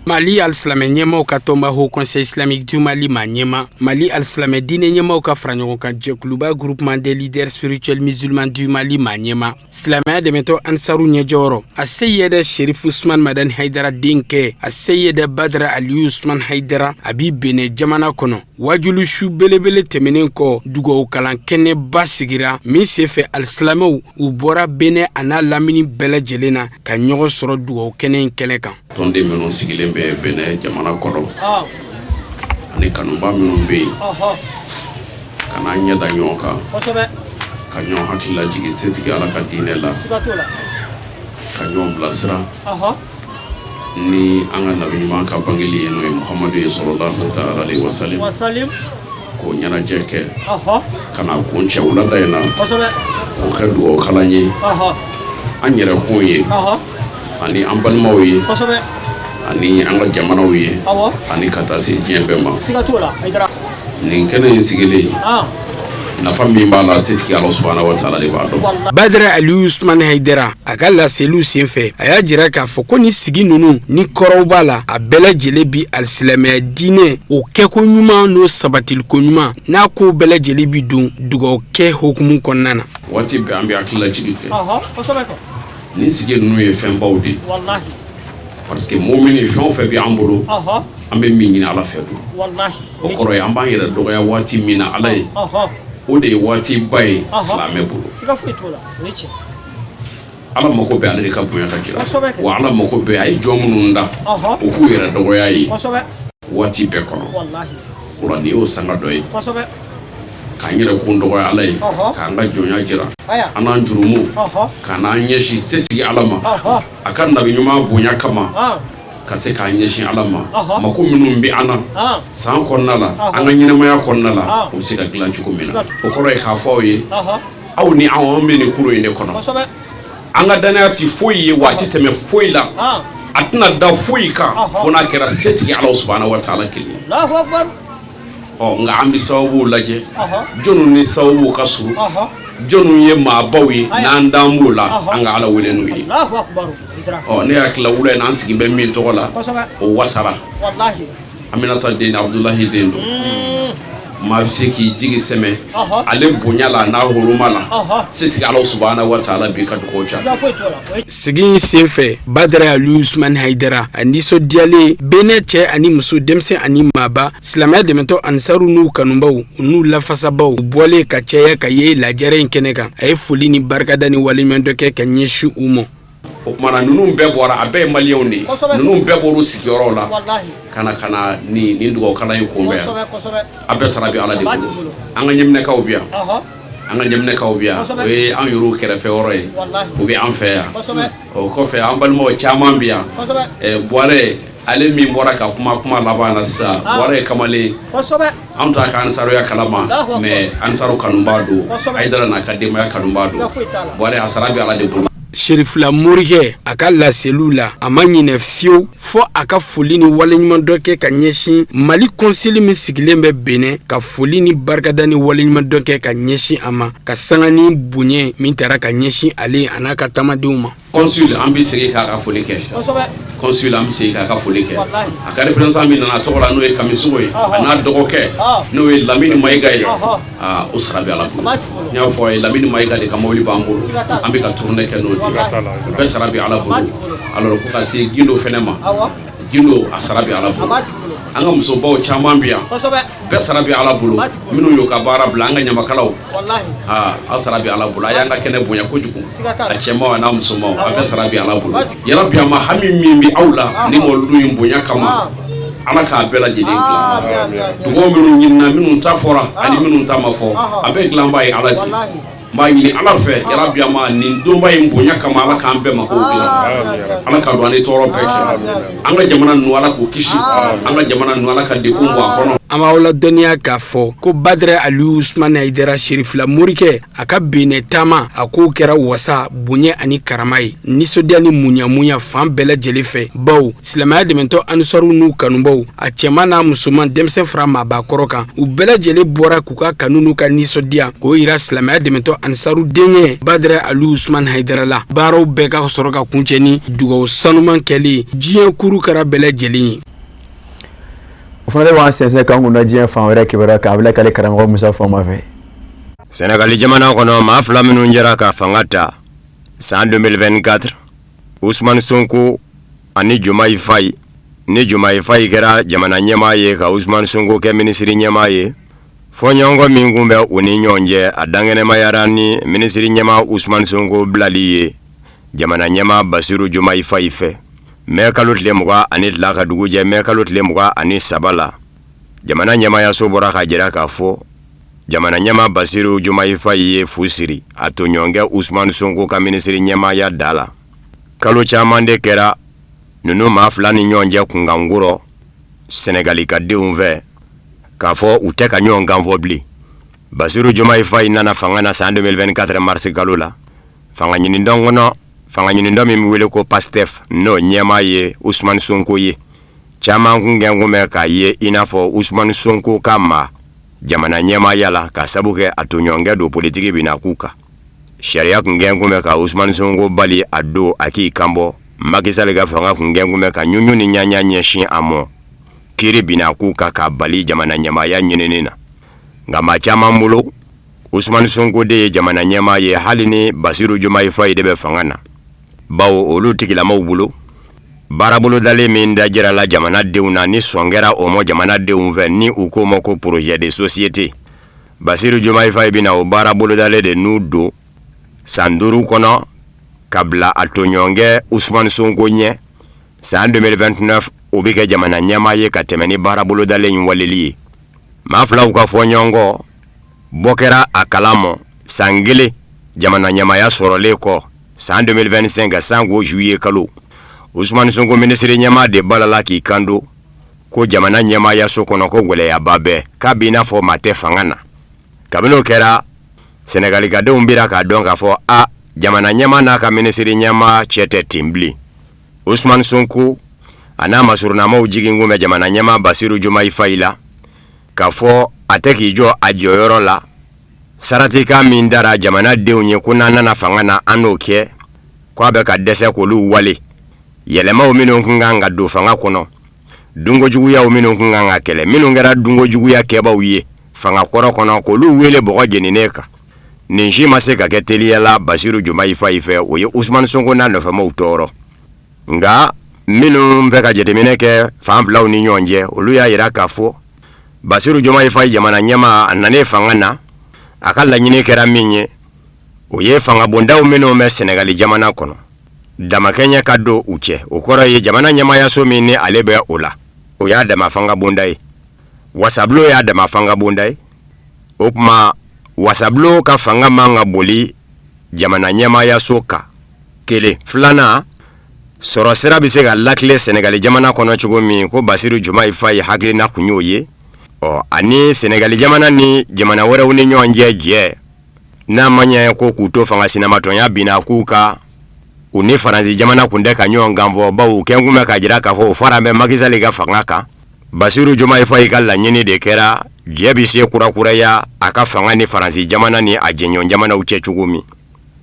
Mali alisilamɛ ɲɛmaw ka tɔnba Haut Conseil islamique du Mali maa ɲɛma Mali alisilamɛ diinɛ ɲɛmaw ka faraɲɔgɔnkan jɛkuluba Groupement des leaders spirituels musulmans du Mali maa ɲɛma silamɛya dɛmɛtɔn Ansaru ɲɛjɔyɔrɔ a Seyɛdɛ Sherif Usman Madani Hayidara denkɛ a Seyɛdɛ Badara Aliyu Usman Hayidara a bi Benin jamana kɔnɔ wajulu su belebele tɛmɛnen kɔ dugawu kalan kɛnɛba sigira min senfɛ alisilamɛw u bɔra Benin a n'a lamini bɛɛ lajɛlen na ka ɲɔgɔn sɔrɔ dugawu kɛnɛ in kɛnɛ kan. Tɔnden minnu sigilen bɛ Benin jamana kɔnɔ ani kanuba minnu bɛ yen ka n'an ɲɛ da ɲɔgɔn kan ka ɲɔgɔn hakili lajigin setigi Ala ka diinɛ la ka ɲɔgɔn bilasira ni an ka nabi ɲuman ka bangeli ye n'o ye Muhamadu ye salalahu taala alehi wasalim k'o ɲɛnajɛ kɛ ka na kuncɛ wulada in na k'o kɛ dugawu kalan ye an yɛrɛkun ye ani an balimaw ye ani an ka jamanaw ye ani ka taa se diɲɛ bɛɛ ma nin kɛnɛ in sigilen nafa min b'a la setigi Ala subahana wa taala de b'a dɔn. Badara Aliyu Usumani Hayidara a ka laseliw senfɛ a y'a jira k'a fɔ ko ni sigi ninnu ni kɔrɔw b'a la a bɛɛ lajɛlen bi alisilamɛya diinɛ o kɛko ɲuman n'o sabatiliko ɲuman n'a ko bɛɛ lajɛlen bi don dugawu kɛ hukumu kɔnɔna na. Waati bɛɛ an bɛ hakililajigin kɛ nin sigi ninnu ye fɛnbaw de ye parce que mumini fɛn o fɛn bɛ an bolo an bɛ min ɲini Ala fɛ don o kɔrɔ ye an b'an yɛrɛ dɔgɔya waati min na Ala ye o de ye waatiba ye silamɛ bolo Ala mako bɛ ale de ka bonya ka jira wa Ala mako bɛ a ye jɔn minnu da u k'u yɛrɛ dɔgɔya ye waati bɛɛ kɔnɔ o la nin y'o sanga dɔ ye k'an yɛrɛ kun dɔgɔya Ala ye k'an ka jɔnya jira an n'an jurumu ka n'an ɲɛsin setigi Ala ma a ka nabi ɲuman bonya kama ka se k'an ɲɛsin Ala ma mako minnu bɛ an na san kɔnɔna la an ka ɲɛnamaya kɔnɔna la u bɛ se ka dilan cogo min na o kɔrɔ ye k'a fɔ aw ye aw ni anw an bɛ nin kurun in de kɔnɔ an ka dannaya tɛ foyi ye wa a tɛ tɛmɛ foyi la a tɛna da foyi kan fo n'a kɛra setigi Ala subahana wa taala kelen ɔ nka an bɛ sababuw lajɛ jɔnw ni sababuw ka surun jɔnw ye maabaw ye n'an dan b'o la an ka Ala wele n'u ye ɔ ne hakili la wula in na an sigi bɛ min tɔgɔ la o wasara Aminata den Abudulahi den don maa bɛ se k'i jigi sɛmɛ ale bonya la n'a huruma la setigi Ala subahana wa taala b'i ka dugawu jaabi. Sigi in senfɛ Badara Aliyu Usumani Hayidara a nisɔndiyalen Benin cɛ ani muso denmisɛn ani maaba silamɛya dɛmɛtɔn Ansaru n'u kanubaw u n'u lafasabaw u bɔlen ka caya ka ye lajɛrɛ in kɛnɛ kan a ye foli ni barikada ni waleɲumandɔn kɛ ka ɲɛsin u ma. O tuma na ninnu bɛɛ bɔra a bɛɛ ye maliyɛnw de ye ninnu bɛɛ bɔra u sigiyɔrɔw la ka na ka na nin nin dugawu kalan in kunbɛn yan a bɛɛ sara bɛ Ala de bolo an ka ɲɛminɛkaw bɛ yan an ka ɲɛminɛkaw bɛ yan o ye an yɛrɛw kɛrɛfɛ yɔrɔ ye u bɛ an fɛ yan o kɔfɛ an balimaw caman bɛ yan Buwarɛ ale min bɔra ka kuma kuma laban na sisan Buwarɛ ye kamalen an t'a ka ansaruya kalama mais ansaru kanubaa don Hayidara n'a ka denbaya kanubaa don Buwarɛ a sara bɛ Ala de bolo. Serifila morikɛ a ka laseliw la a ma ɲinɛ fiyewu fɔ a ka foli ni waleɲumandɔn kɛ ka ɲɛsin Mali kɔnsili min sigilen bɛ Benin ka foli ni barikada ni waleɲumandɔn kɛ ka ɲɛsin a ma ka sanga ni bonya min taara ka ɲɛsin ale a n'a ka taamadenw ma. Consul an bɛ segin k'a ka foli kɛ consul an bɛ segin k'a ka foli kɛ a ka représentant min nana a tɔgɔ la n'o ye Kamisogo ye a n'a dɔgɔkɛ n'o ye Lamini Mayiga ye aa o sara bɛ Ala bolo n y'a fɔ a ye Lamini Mayiga de ka mobili b'an bolo an bɛ ka tournée kɛ n'o de ye o bɛɛ sara bɛ Ala bolo alors ko ka se Gindo fɛnɛ ma Gindo a sara bɛ Ala bolo an ka musobaw caman bɛ yan bɛɛ sara bɛ Ala bolo minnu y'u ka baara bila an ka ɲamakalaw aa aw sara bɛ Ala bolo a y'an ka kɛnɛ bonya kojugu a cɛmanw a n'a musomanw a bɛɛ sara bɛ Ala bolo yarabi a ma hami min bɛ aw la ni mɔlidu in bonya kama Ala k'a bɛɛ lajɛlen dilan dugawu minnu ɲinina minnu ta fɔra ani minnu ta ma fɔ a bɛɛ dilanbaa ye Ala de ye n b'a ɲini Ala fɛ yarabi a ma nin donba in bonya kama Ala k'an bɛɛ makow dilan Ala ka don an ni tɔɔrɔ bɛɛ cɛ an ka jamana ninnu Ala k'u kisi an ka jamana ninnu Ala ka degun bɔ a kɔnɔ. An b'aw ladɔnniya k'a fɔ ko Badara Aliyu Usumani Hayidara Serifila morikɛ, a ka Benɛ taama, a kow kɛra wasa, bonya ani karama ye, nisɔndiya ni muɲamuɲa fan bɛɛ lajɛlen fɛ, bawo silamɛya dɛmɛtɔn Ansaru n'u kanubaw, a cɛman n'a musoman, denmisɛn fara maabakɔrɔ kan, u bɛɛ lajɛlen bɔra k'u ka kanu n'u ka nisɔndiya k'o yira silamɛya dɛmɛtɔn Ansaru denkɛ Badara Aliyu Usumani Hayidara la. Baaraw bɛɛ ka sɔrɔ ka kuncɛ ni dugawu sanuman kɛli, diɲɛ kuru kɛra bɛɛ lajɛlen ye. O fana de b'an sɛnsɛn k'an kun da diɲɛ fan wɛrɛ kibaruya kan, a bɛ lakali karamɔgɔ Musa Fama fɛ. Sɛnɛgali jamana kɔnɔ, maa fila minnu jɛra ka fanga ta san 2024, Usumani Sonko ani Jomayi Fayi, ni Jomayi Fayi kɛra jamana ɲɛmaa ye ka Usumani Sonko kɛ minisiri ɲɛmaa ye, fɔɲɔgɔnkɔ min kun bɛ u ni ɲɔgɔn cɛ, a dankɛnɛmayara ni minisiri ɲɛmaa Usumani Sonko bilali ye jamana ɲɛmaa Basiru Jomayi Fayi fɛ mɛ kalo tile 22 ka dugu jɛ mɛ kalo tile 23 la. Jamana ɲɛmaayaso bɔra k'a jira k'a fɔ jamana ɲɛmaa Basiru Jomayi Fayi ye fu siri a tɔɲɔgɔnkɛ Usumani Sonko ka minisiri ɲɛmaaya da la. Kalo caman de kɛra ninnu maa fila ni ɲɔgɔn cɛ kunkankɔrɔ Sɛnɛgali ka denw fɛ k'a fɔ u tɛ ka ɲɔgɔn kan fɔ bilen. Basiru Jomayi Fayi nana fanga na san 2024 marisi kalo la fanga ɲinidɔn kɔnɔ, fanga ɲinidɔn min bɛ wele ko Pastef, n'o ɲɛmaa ye Usumani Sonko ye. Caman kun kɛn kun bɛ k'a ye i n'a fɔ Usumani Sonko ka ma jamana ɲɛmaaya la, ka sabu kɛ a tɔɲɔgɔnkɛ don politiki bɛna k'u kan. Sariya kun kɛn kun bɛ ka Usumani Sonko bali a don a k'i kanbɔ. Macky Sall ka fanga kun kɛn kun bɛ ka ɲuɲu ni ɲaɲa ɲɛsin a mɔ, kiri binna k'u kan k'a bali jamana ɲɛmaaya ɲinini na. Nka maa caman bolo, Usumani Sonko de ye jamana ɲɛmaa ye hali ni Basiru Jomayi Fayi de bɛ fanga na, bawo olu tigilamaw bolo, baarabolodalen min dajirala jamanadenw na ni sɔn kɛra o mɔ jamanadenw fɛ, ni u k'o ma ko projet de société, Basiru Jomayi Fayi bɛna o baarabolodalen de n'u don san 5 kɔnɔ ka bila a tɔɲɔgɔnkɛ Usumani Sonko ɲɛ san 2029, o bɛ kɛ jamana ɲɛmaa ye ka tɛmɛ ni baarabolodalen in waleli ye. Maa filaw ka fɔɲɔgɔnkɔ bɔ kɛra a kala mɔ san kelen jamana ɲɛmaaya sɔrɔlen kɔ san 2025 sanko juillet kalo. Usumani Sonko minisiri ɲɛmaa de balala k'i kanto ko jamana ɲɛmaayaso kɔnɔ ko gɛlɛyaba bɛ, k'a b'i n'a fɔ maa tɛ fanga na. Kabini o kɛra, Sɛnɛgalikadenw bira k'a dɔn k'a fɔ a jamana ɲɛmaa n'a ka minisiri ɲɛmaa cɛ tɛ ten bilen. Usumani Sonko a n'a masurunnamaw jigin kun bɛ jamana ɲɛmaa Basiru Jomayi Fayi la k'a fɔ a tɛ k'i jɔ a jɔyɔrɔ la. Saratikan min dara jamanadenw ye ko n'an nana fanga na an n'o kɛ, k'a bɛ ka dɛsɛ k'olu wale. Yɛlɛmaw minnu kun kan ka don fanga kɔnɔ, dunkojuguyaw minnu kun kan ka kɛlɛ, minnu kɛra dunkojuguya kɛbaw ye fanga kɔrɔ kɔnɔ, k'olu wele bɔgɔ jeninen kan, nin si ma se ka kɛ teliya la Basiru Jomayi Fayi fɛ. O ye Usumani Sonko n'a nɔfɛmaw tɔɔrɔ. Nka minnu bɛ ka jateminɛ kɛ fan filaw ni ɲɔgɔn cɛ, olu y'a jira k'a fɔ Basiru Jomayi Fayi jamana ɲɛmaa, a nanen fanga na, a ka laɲini kɛra min ye, o ye fangabondaw minnu bɛ Sɛnɛgali jamana kɔnɔ, damakɛɲɛ ka don u cɛ. O kɔrɔ ye jamana ɲɛmaayaso min ni ale bɛ o la, o y'a dama fangabonda ye, wasabulon y'a dama fangabonda ye. O tuma wasabulon ka fanga man ka boli jamana ɲɛmaayaso kan kelen. Filanan, sɔrɔ sira bɛ se ka lakile Sɛnɛgali jamana kɔnɔ cogo min, ko Basiru Jomayi Fayi hakilina kun y'o ye. Ɔ ani Sɛnɛgali jamana ni jamana wɛrɛw ni ɲɔgɔn cɛ jɛ, n'a ma ɲɛ ko k'u to fanga sinamatɔnya binna k'u ka u ni Faransi jamana kun tɛ ka ɲɔgɔn kan fɔ, bawo u kɛn kun bɛ k'a jira k'a fɔ u fara bɛ Macky Sall ka fanga kan. Basiru Jomayi Fayi ka laɲini de kɛra jɛ bɛ se kurakuraya a ka fanga ni Faransi jamana ni a jɛɲɔgɔn jamanaw cɛ cogo min.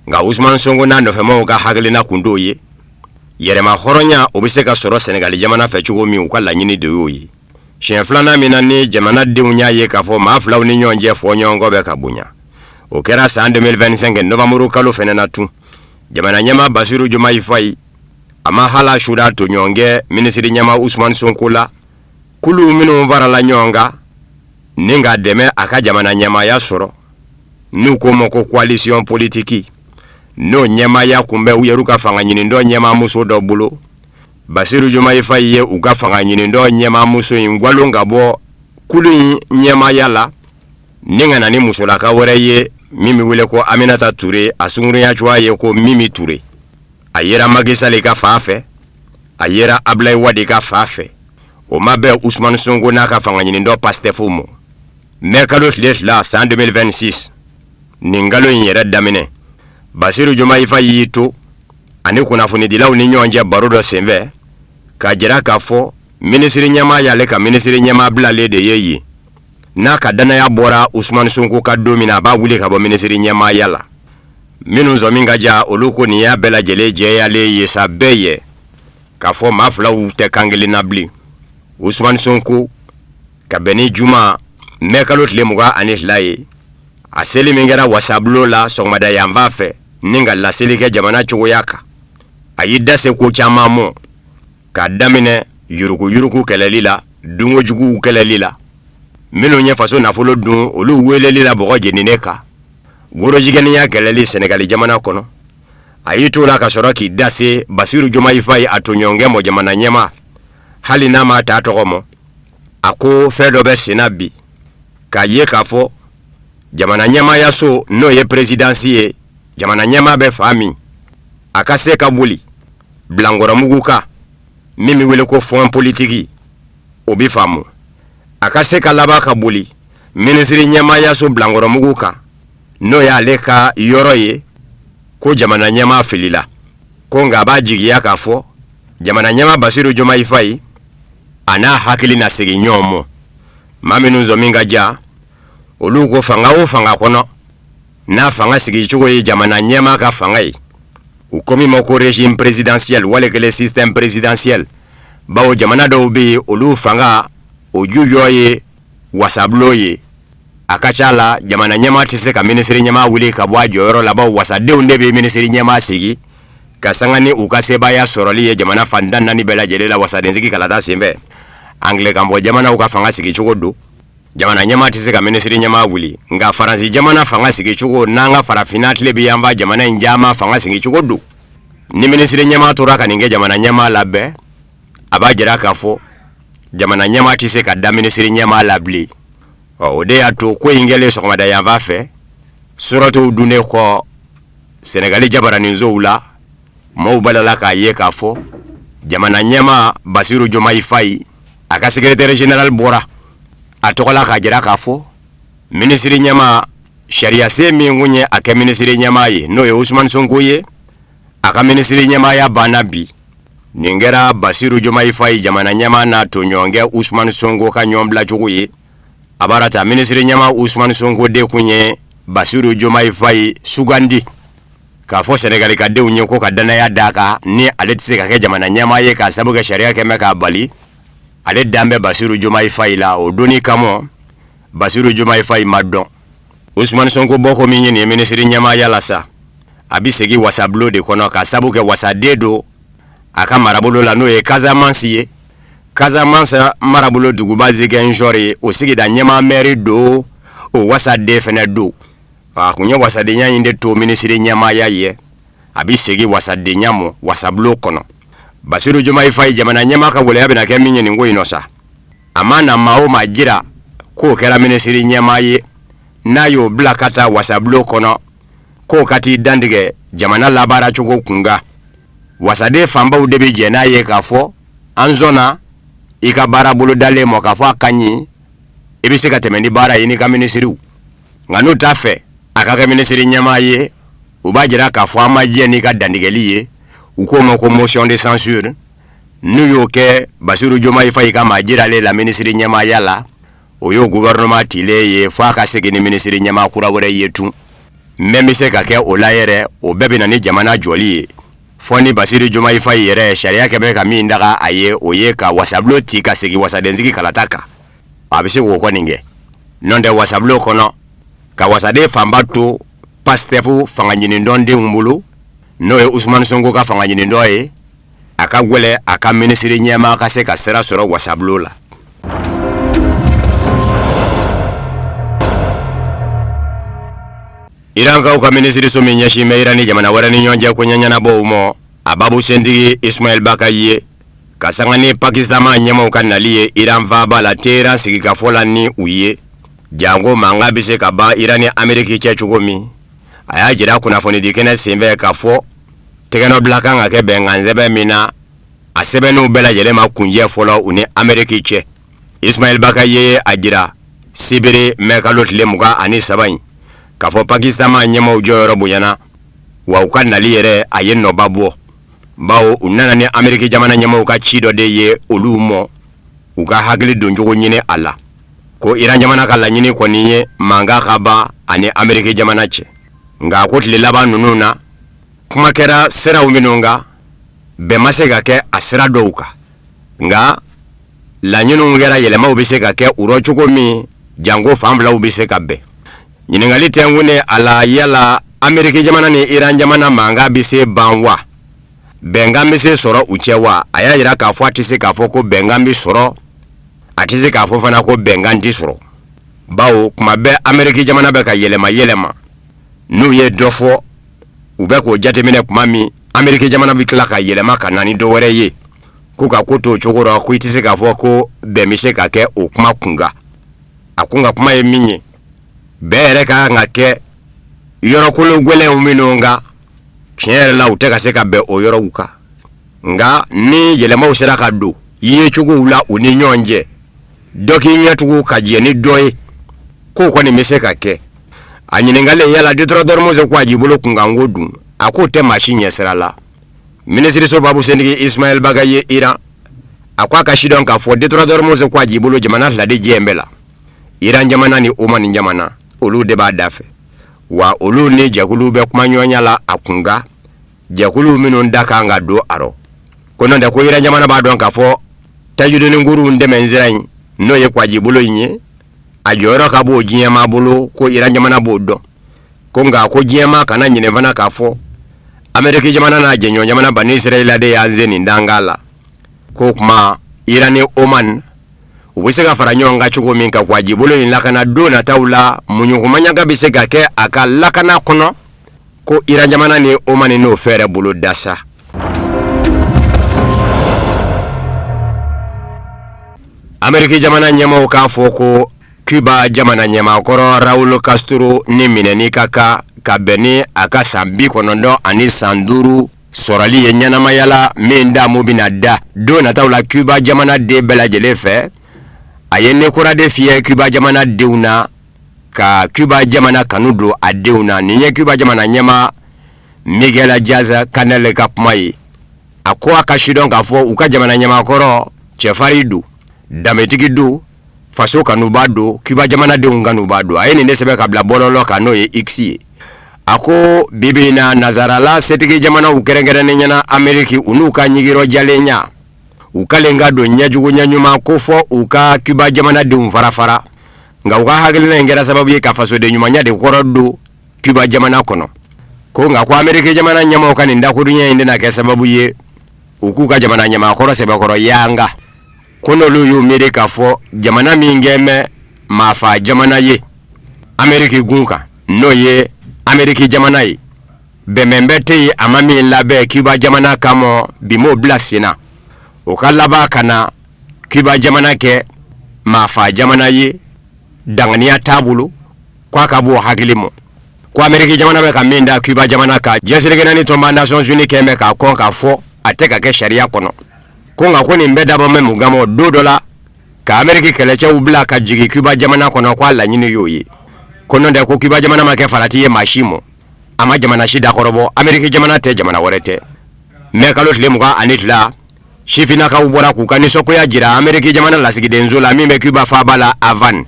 Nka Usumani Sonko n'a nɔfɛmaw ka hakilina kun t'o ye. Yɛrɛma hɔrɔnya o bɛ se ka sɔrɔ Sɛnɛgali jamana fɛ cogo min, u ka laɲini de y'o ye. Siɲɛ filanan min na ni jamanadenw y'a ye k'a fɔ maa filaw ni ɲɔgɔn cɛ fɔɲɔgɔnkɔ bɛ ka bonya, o kɛra san 2025 novembre kalo fɛnɛ na tun. Jamana ɲɛmaa Basiru Jomayi Fayi a ma hala suda tɔɲɔgɔnkɛ minisiri ɲɛmaa Usumani Sonko la. Kulu minnu farala ɲɔgɔn kan ni k'a dɛmɛ a ka jamana ɲɛmaaya sɔrɔ, n'u k'o ma ko coalition politique, n'o ɲɛmaaya kun bɛ u yɛrɛ ka fanga ɲinindɔ ɲɛmaamuso dɔ bolo, Basiru Jomayi Fayi ye u ka fanga ɲinindɔ ɲɛmaamuso in gwalon ka bɔ kulu in ɲɛmaaya la ni ka na ni musolaka wɛrɛ ye min bɛ wele ko Aminata Ture, a sunkurunya cogoya ye ko Mimi Ture. A yera Macky Sall ka fan fɛ, a yera Ablaye Wade ka fan fɛ. O ma bɛn Usumani Sonko n'a ka fanga ɲinindɔ Pastef ma. Mɛ kalo tile 2 san 2026, nin kalo in yɛrɛ daminɛ, Basiru Jomayi Fayi y'i to ani kunnafonidilaw ni ɲɔgɔn cɛ baro dɔ senfɛ k'a jira k'a fɔ minisiri ɲɛmaa y'ale ka minisiri ɲɛmaa bilalen de ye yen, n'a ka dannaya bɔra Usumani Sonko kan don min na, a b'a wuli ka bɔ minisiri ɲɛmaaya la. Minnu sɔmi ka ja, olu ko nin y'a bɛɛ lajɛlen jɛyalen ye sa bɛɛ ye k'a fɔ maa filaw tɛ kan kelen na bilen. Usumani Sonko ka bɛn ni juma mɛ kalo tile 22 ye, a seli min kɛra wasabulon la sɔgɔmada yanfan fɛ ni ka laseli kɛ jamana cogoya kan, a y'i da se ko caman mɔ, k'a daminɛ yuruguyurugu kɛlɛli la, dunkojuguw kɛlɛli la, minnu ye faso nafolo dun olu weleli la bɔgɔ jeninen kan, gorojigɛniya kɛlɛli Sɛnɛgali jamana kɔnɔ. A y'i t'o la ka sɔrɔ k'i da se Basiru Jomayi Fayi a tɔɲɔgɔnkɛ mɔ jamana ɲɛmaa, hali n'a m'a ta tɔgɔ mɔ. A ko fɛn dɔ bɛ senna bi k'a ye k'a fɔ jamana ɲɛmaayaso, n'o ye perezidansi ye, jamana ɲɛmaa bɛ fan min, a ka se ka boli bilankɔrɔmugu kan min bɛ wele ko fonds politiki, o bɛ faamu. A ka se ka laban ka boli minisiri ɲɛmaayaso bilankɔrɔmugu kan, n'o y'ale ka yɔrɔ ye, ko jamana ɲɛmaa filila ko, nka a b'a jigiya k'a fɔ jamana ɲɛmaa Basiru Jomayi Fayi a n'a hakili na segin ɲɔgɔn mɔ. Maa minnu sɔmi ka ja, olu ko fanga o fanga kɔnɔ, n'a fanga sigicogo ye jamana ɲɛmaa ka fanga ye, u ko min ma ko régime présidentiel wali kelen système présidentiel, bawo jamana dɔw bɛ yen, olu fanga o jujɔ ye wasabulon ye. A ka ca la, jamana ɲɛmaa tɛ se ka minisiri ɲɛmaa wuli ka bɔ a jɔyɔrɔ la, bawo wasadenw de bɛ minisiri ɲɛmaa sigi ka sanga ni u ka sebaaya sɔrɔli ye jamana fan 14 bɛɛ lajɛlen la wasadensigi kalata senfɛ. Angilɛkanfɔ jamanaw ka fanga sigicogo don, jamana ɲɛmaa tɛ se ka minisiri ɲɛmaa wuli. Nka Faransi jamana fanga sigicogo n'an ka farafinna tilebin yanfan jamana in caman fanga sigicogo don, ni minisiri ɲɛmaa tora ka nin kɛ jamana ɲɛmaa la bɛɛ, a b'a jira k'a fɔ jamana ɲɛmaa tɛ se ka da minisiri ɲɛmaa la bilen. Ɔ, o de y'a to ko in kɛlen sɔgɔmada yanfan fɛ, surɔtiw dunnen kɔ Sɛnɛgali jabaraninsow la, maaw balala k'a ye k'a fɔ jamana ɲɛmaa Basiru Jomayi Fayi, a ka secrétaire général bɔra a tɔgɔ la k'a jira k'a fɔ minisiri ɲɛmaa, sariyasen min kun ye a kɛ minisiri ɲɛmaa ye, n'o ye Usumani Sonko ye, a ka minisiri ɲɛmaaya banna bi. Nin kɛra Basiru Jomayi Fayi jamana ɲɛmaa n'a tɔɲɔgɔnkɛ Usumani Sonko ka ɲɔgɔn bilacogo ye. A b'a ta minisiri ɲɛmaa Usumani Sonko de kun ye Basiru Jomayi Fayi sugandi k'a fɔ Sɛnɛgali ka denw ye ko ka dannaya d'a kan, ni ale tɛ se ka kɛ jamana ɲɛmaa ye k'a sabu kɛ sariya kɛmɛ k'a bali. Ale dan bɛ Basiru Jomayi Fayi la. O donni kama, Basiru Jomayi Fayi ma dɔn. Usumani Sonko bɔko min ye nin ye minisiri ɲɛmaaya la sa, a bɛ segin wasabulon de kɔnɔ k'a sabu kɛ wasaden don a ka marabolo la, n'o ye Casamance ye. Casamance marabolo duguba Ziguinchor ye, o sigida ɲɛmaa mɛri don, o wasaden fɛnɛ don. A kun ye wasadenya in de to minisiri ɲɛmaaya ye, a bɛ segin wasadenya mɔ wasabulon kɔnɔ. Basiru Jomayi Fayi jamana ɲɛmaa ka waleya bɛna kɛ min ye nin ko in nɔ sa, a ma na maa o maa jira k'o kɛra minisiri ɲɛmaa ye, n'a y'o bila ka taa wasabulon kɔnɔ k'o ka t'i dantigɛ jamana labaaracogo kunkan, wasaden fanbaw de bɛ jɛn n'a ye k'a fɔ an sɔnna i ka baara bolodalen mɔ, k'a fɔ a ka ɲi, i bɛ se ka tɛmɛ ni baara ye n'i ka minisiriw. Nka n'u t'a fɛ a ka kɛ minisiri ɲɛmaa ye, u b'a jira k'a fɔ an ma jɛn n'i ka dantigɛli ye. U k'o ma ko motion de censure. N'u y'o kɛ Basiru Jomayi Fayi ka maa jiralen la minisiri ɲɛmaaya la, o y'o gouvernement tilen ye fo a ka segin ni minisiri ɲɛmaa kura wɛrɛ ye tun. Mɛn bɛ se ka kɛ o la yɛrɛ, o bɛɛ bɛ na ni jamana jɔli ye, fɔ ni Basiru Jomayi Fayi yɛrɛ sariya kɛ bɛ ka min daga a ye, o ye ka wasabulon ci ka segin wasadensigi kalata kan. A bɛ se k'o kɔni kɛ, n'o tɛ wasabulon kɔnɔ ka wasaden fanba to Pastef fanga ɲinidɔndenw bolo, n'o ye Usumani Sonko ka fanga ɲinidɔn ye, a ka gwɛlɛ a ka minisiri ɲɛmaa ka se ka sira sɔrɔ wasabulon la. Irankaw ka minisiriso min ɲɛsin bɛ Iran ni jamana wɛrɛ ni ɲɔgɔn cɛ ko ɲɛnabɔw ma, a babu sentigi Ismail Bakayi ye, ka sanga ni Pakistan maa ɲɛmaaw ka nali ye Iran faaba la Teheran sigikafɔ la ni u ye, janko mankan bɛ se ka ban Iran ni Ameriki cɛ cogo min. A y'a jira kunnafonidi kɛnɛ senfɛ k'a fɔ tɛgɛnɔbila kan ka kɛ bɛnkansɛbɛn min na. A sɛbɛnniw bɛɛ lajɛlen ma kuncɛ fɔlɔ u ni Ameriki cɛ. Ismail Bakayi ye a jira sibiri mɛkalo tile 23 in k'a fɔ Pakistan maa ɲɛmaaw jɔyɔrɔ bonyana, wa u ka nali yɛrɛ a ye nɔba bɔ, bawo u nana ni Ameriki jamana ɲɛmaaw ka ci dɔ de ye olu mɔ u ka hakili doncogo ɲini a la, ko Iran jamana ka laɲini kɔni ye mankan ka ban ani Ameriki jamana cɛ. Nka ko tile laban ninnu na, kuma kɛra siraw minnu kan, bɛn ma se ka kɛ a sira dɔw kan, nka laɲiniw kɛra yɛlɛmaw bɛ se ka kɛ u rɔ cogo min, janko fan filaw bɛ se ka bɛn. Ɲininkali tɛnkunnen a la, yala Ameriki jamana ni Iran jamana mankan bɛ se ban wa? Bɛnkan bɛ se sɔrɔ u cɛ wa? A y'a jira k'a fɔ a tɛ se k'a fɔ ko bɛnkan bɛ sɔrɔ, a tɛ se k'a fɔ fana ko bɛnkan tɛ sɔrɔ, bawo kuma bɛɛ Ameriki jamana bɛ ka yɛlɛma yɛlɛma. N'u ye dɔ fɔ, u bɛ k'o jateminɛ tuma min, Ameriki jamana bɛ tila ka yɛlɛma ka na ni dɔ wɛrɛ ye, ko ka ko to o cogo rɔ, ko i tɛ se k'a fɔ ko bɛn bɛ se ka kɛ o kuma kunkan. A kun ka kuma ye min ye, bɛn yɛrɛ ka kan ka kɛ yɔrɔ kolo gɛlɛnw minnu kan, tiɲɛ yɛrɛ la u tɛ ka se ka bɛn o yɔrɔw kan. Nka ni yɛlɛmaw sera ka don yecogow la u ni ɲɔgɔn cɛ, dɔ k'i ɲɛ tugu ka jɛ ni dɔ ye, k'o kɔni bɛ se ka kɛ. A ɲininkalen yala détroit d'Ormuz kwajibolo kunkanko dun, a k'o tɛ maa si ɲɛsira la. Minisiriso babusentigi Ismail Bagayi ye Iran, a ko a ka sidɔn k'a fɔ détroit d'Ormuz kwajibolo jamana fila de jɛ bɛ la, Iran jamana ni Oman jamana, olu de b'a da fɛ, wa olu ni jɛkuluw bɛ kumaɲɔgɔnya la a kunkan, jɛkuluw minnu da kan ka don a rɔ. Ko n'o tɛ ko Iran jamana b'a dɔn k'a fɔ tajidoni kurun dɛmɛ sira in, n'o ye kwajibolo in ye, a jɔyɔrɔ ka bon diɲɛmaa bolo, ko Iran jamana b'o dɔn. Ko nka ko diɲɛmaa kana ɲinɛ fana k'a fɔ Ameriki jamana n'a jɛɲɔgɔn jamana Bani Israɛla de y'an sen nin danga la. K'o kuma Iran ni Oman u bɛ se ka fara ɲɔgɔn kan cogo min ka kwajibolo in lakana don nataw la, muɲukumaɲaga bɛ se ka kɛ a ka lakana kɔnɔ, ko Iran jamana ni Oman n'o fɛɛrɛ bolo da sa. Ameriki jamana ɲɛmaaw k'a fɔ ko Cuba jamana ɲɛmaakɔrɔ Raul Castro ni minɛni ka kan ka bɛn ni a ka san 95 sɔrɔli ye ɲɛnamaya la, min damu bɛna da don nataw la Cuba jamana den bɛɛ lajɛlen fɛ. A ye ni kura de fiyɛ Cuba jamana denw na, ka Cuba jamana kanu don a denw na. Nin ye Cuba jamana ɲɛmaa Miguel Diaz Canel ka kuma ye. A ko a ka sidɔn k'a fɔ u ka jamana ɲɛmaakɔrɔ cɛfarin don, danbetigi don, faso kanuba don, Cuba jamanadenw kanuba don. A ye nin de sɛbɛn ka bila bɔlɔlɔ kan, n'o ye X ye. A ko bibi in na, nazarala setigi jamanaw, kɛrɛnkɛrɛnnen ɲɛna Ameriki, u n'u ka ɲigirɔ jalenya, u kalen ka don ɲɛjugu ɲɛɲuman ko fɔ u ka Cuba jamanadenw fara fara. Nka u ka hakilina in kɛra sababu ye ka fasoden ɲumanya de kɔrɔ don Cuba jamana kɔnɔ. Ko nka ko Ameriki jamana ɲɛmaaw ka nin dakuruɲɛ in tɛna kɛ sababu ye u k'u ka jamana ɲɛmaakɔrɔ sɛbɛkɔrɔ yanga. Ko n'olu y'u miiri k'a fɔ jamana min kɛn bɛ maafa jamana ye Ameriki gun kan, n'o ye Ameriki jamana ye, bɛnbɛnbɛ tɛ yen a ma min labɛn Cuba jamana kama, bi m'o bila sen na, o ka laban ka na Cuba jamana kɛ maafa jamana ye, danganiya t'a bolo, k'a ka b'o hakili ma. Ko Ameriki jamana bɛ ka min da Cuba jamana kan, diɲɛ seleke naani tɔnba Nations Unies kɛn bɛ k'a kɔn k'a fɔ a tɛ ka kɛ sariya kɔnɔ. Ko nka ko nin bɛɛ dabɔ bɛ mun kama? Don dɔ la ka Ameriki kɛlɛcɛw bila ka jigin Cuba jamana kɔnɔ, k'a laɲini y'o ye. Ko n'o tɛ ko Cuba jamana ma kɛ farati ye maa si ma, a ma jamana si dakɔrɔbɔ, Ameriki jamana tɛ, jamana wɛrɛ tɛ. Mɛ kalo tile 22, sifinnakaw bɔra k'u ka nisɔngoya jira Ameriki jamana lasigidenso la min bɛ Cuba faaba la Havane,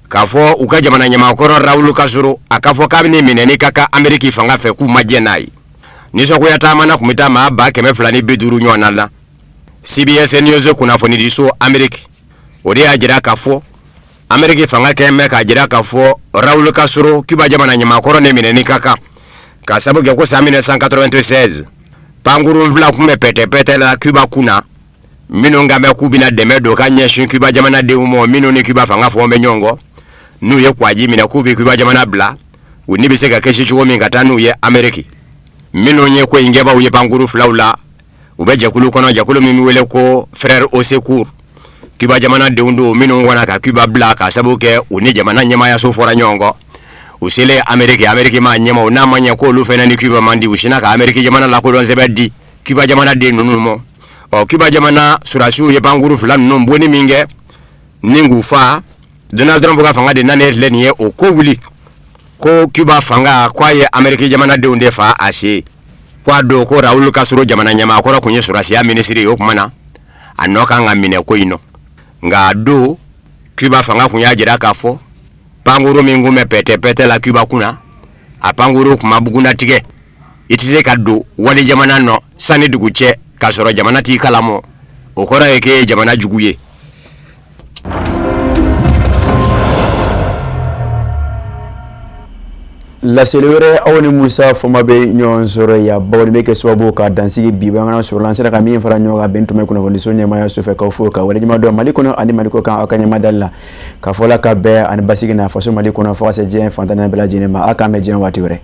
k'a fɔ u ka jamana ɲɛmaakɔrɔ Raul Castro, a k'a fɔ k'a bɛ minɛni ka kan Ameriki fanga fɛ, k'u ma jɛn n'a ye. Nisɔngoya taamana tun bɛ taa maa 250 ɲɔgɔn na. CBS News kunnafonidiso Ameriki, o de y'a jira k'a fɔ Ameriki fanga kɛn bɛ k'a jira k'a fɔ Raul Castro, Cuba jamana ɲɛmaakɔrɔ, ni minɛni ka kan, ka sabu kɛ ko san 1996, pankurun fila tun bɛ pɛtɛ-pɛtɛ la Cuba kun na, minnu kan bɛ k'u bɛna dɛmɛ don ka ɲɛsin Cuba jamanadenw ma minnu ni Cuba fanga fɔ bɛ ɲɔgɔn kɔ, n'u ye kwaji minɛ k'u bɛ Cuba jamana bila, u ni bɛ se ka kisi cogo min ka taa n'u ye Ameriki. Minnu ye ko in kɛbaaw ye pankuru filaw la, u bɛ jɛkulu kɔnɔ, jɛkulu min bɛ wele ko Frères au Secours. Cuba jamanadenw don minnu kɔnna ka Cuba bila ka sababu kɛ u ni jamana ɲɛmaayaso fɔra ɲɔgɔn kɔ. U selen Ameriki, Ameriki maa ɲɛmaaw n'a ma ɲɛ k'olu fana ni Cuba man di, u sinna ka Ameriki jamana lakodɔn sɛbɛn di Cuba jamanaden ninnu ma. Ɔ, Cuba jamana surasiw ye pankuru fila ninnu bonni min kɛ ni k'u fa, Donald Trump ka fanga de nanen filɛ nin ye o ko wuli ko Cuba fanga ko a ye Ameriki jamanadenw de fa a se ko a don ko Raul Castro jamana ɲɛmaa kɔrɔ tun ye surasiya minisiri ye. O tuma na a nɔ kan ka minɛ ko in nɔ. Nka a don Cuba fanga tun y'a jira k'a fɔ pankuru min tun bɛ pɛtɛ-pɛtɛ la Cuba kunna, a pankuru tun ma bugunnatigɛ. I tɛ se ka don wali jamana nɔ sanni dugu cɛ k'a sɔrɔ jamana t'i kalama, o kɔrɔ ye k'e ye jamana jugu ye. Laseli wɛrɛ, aw ni Musa Fama bɛ ɲɔgɔn sɔrɔ yan. Bawo nin bɛ kɛ sababu ka dansigi bi bamanankan sɔrɔ an sera ka min fara ɲɔgɔn kan bɛn tun bɛ kunnafoniso ɲɛmaaya so fɛ, k'aw fo ka waleɲuman dɔn Mali kɔnɔ ani Mali kɔ kan aw ka ɲɛmadali la ka fɔ la ka bɛn ani basigi na faso Mali kɔnɔ fo ka se diɲɛ fan tan bɛɛ lajɛlen ma. Aw k'an bɛn diɲɛ waati wɛrɛ.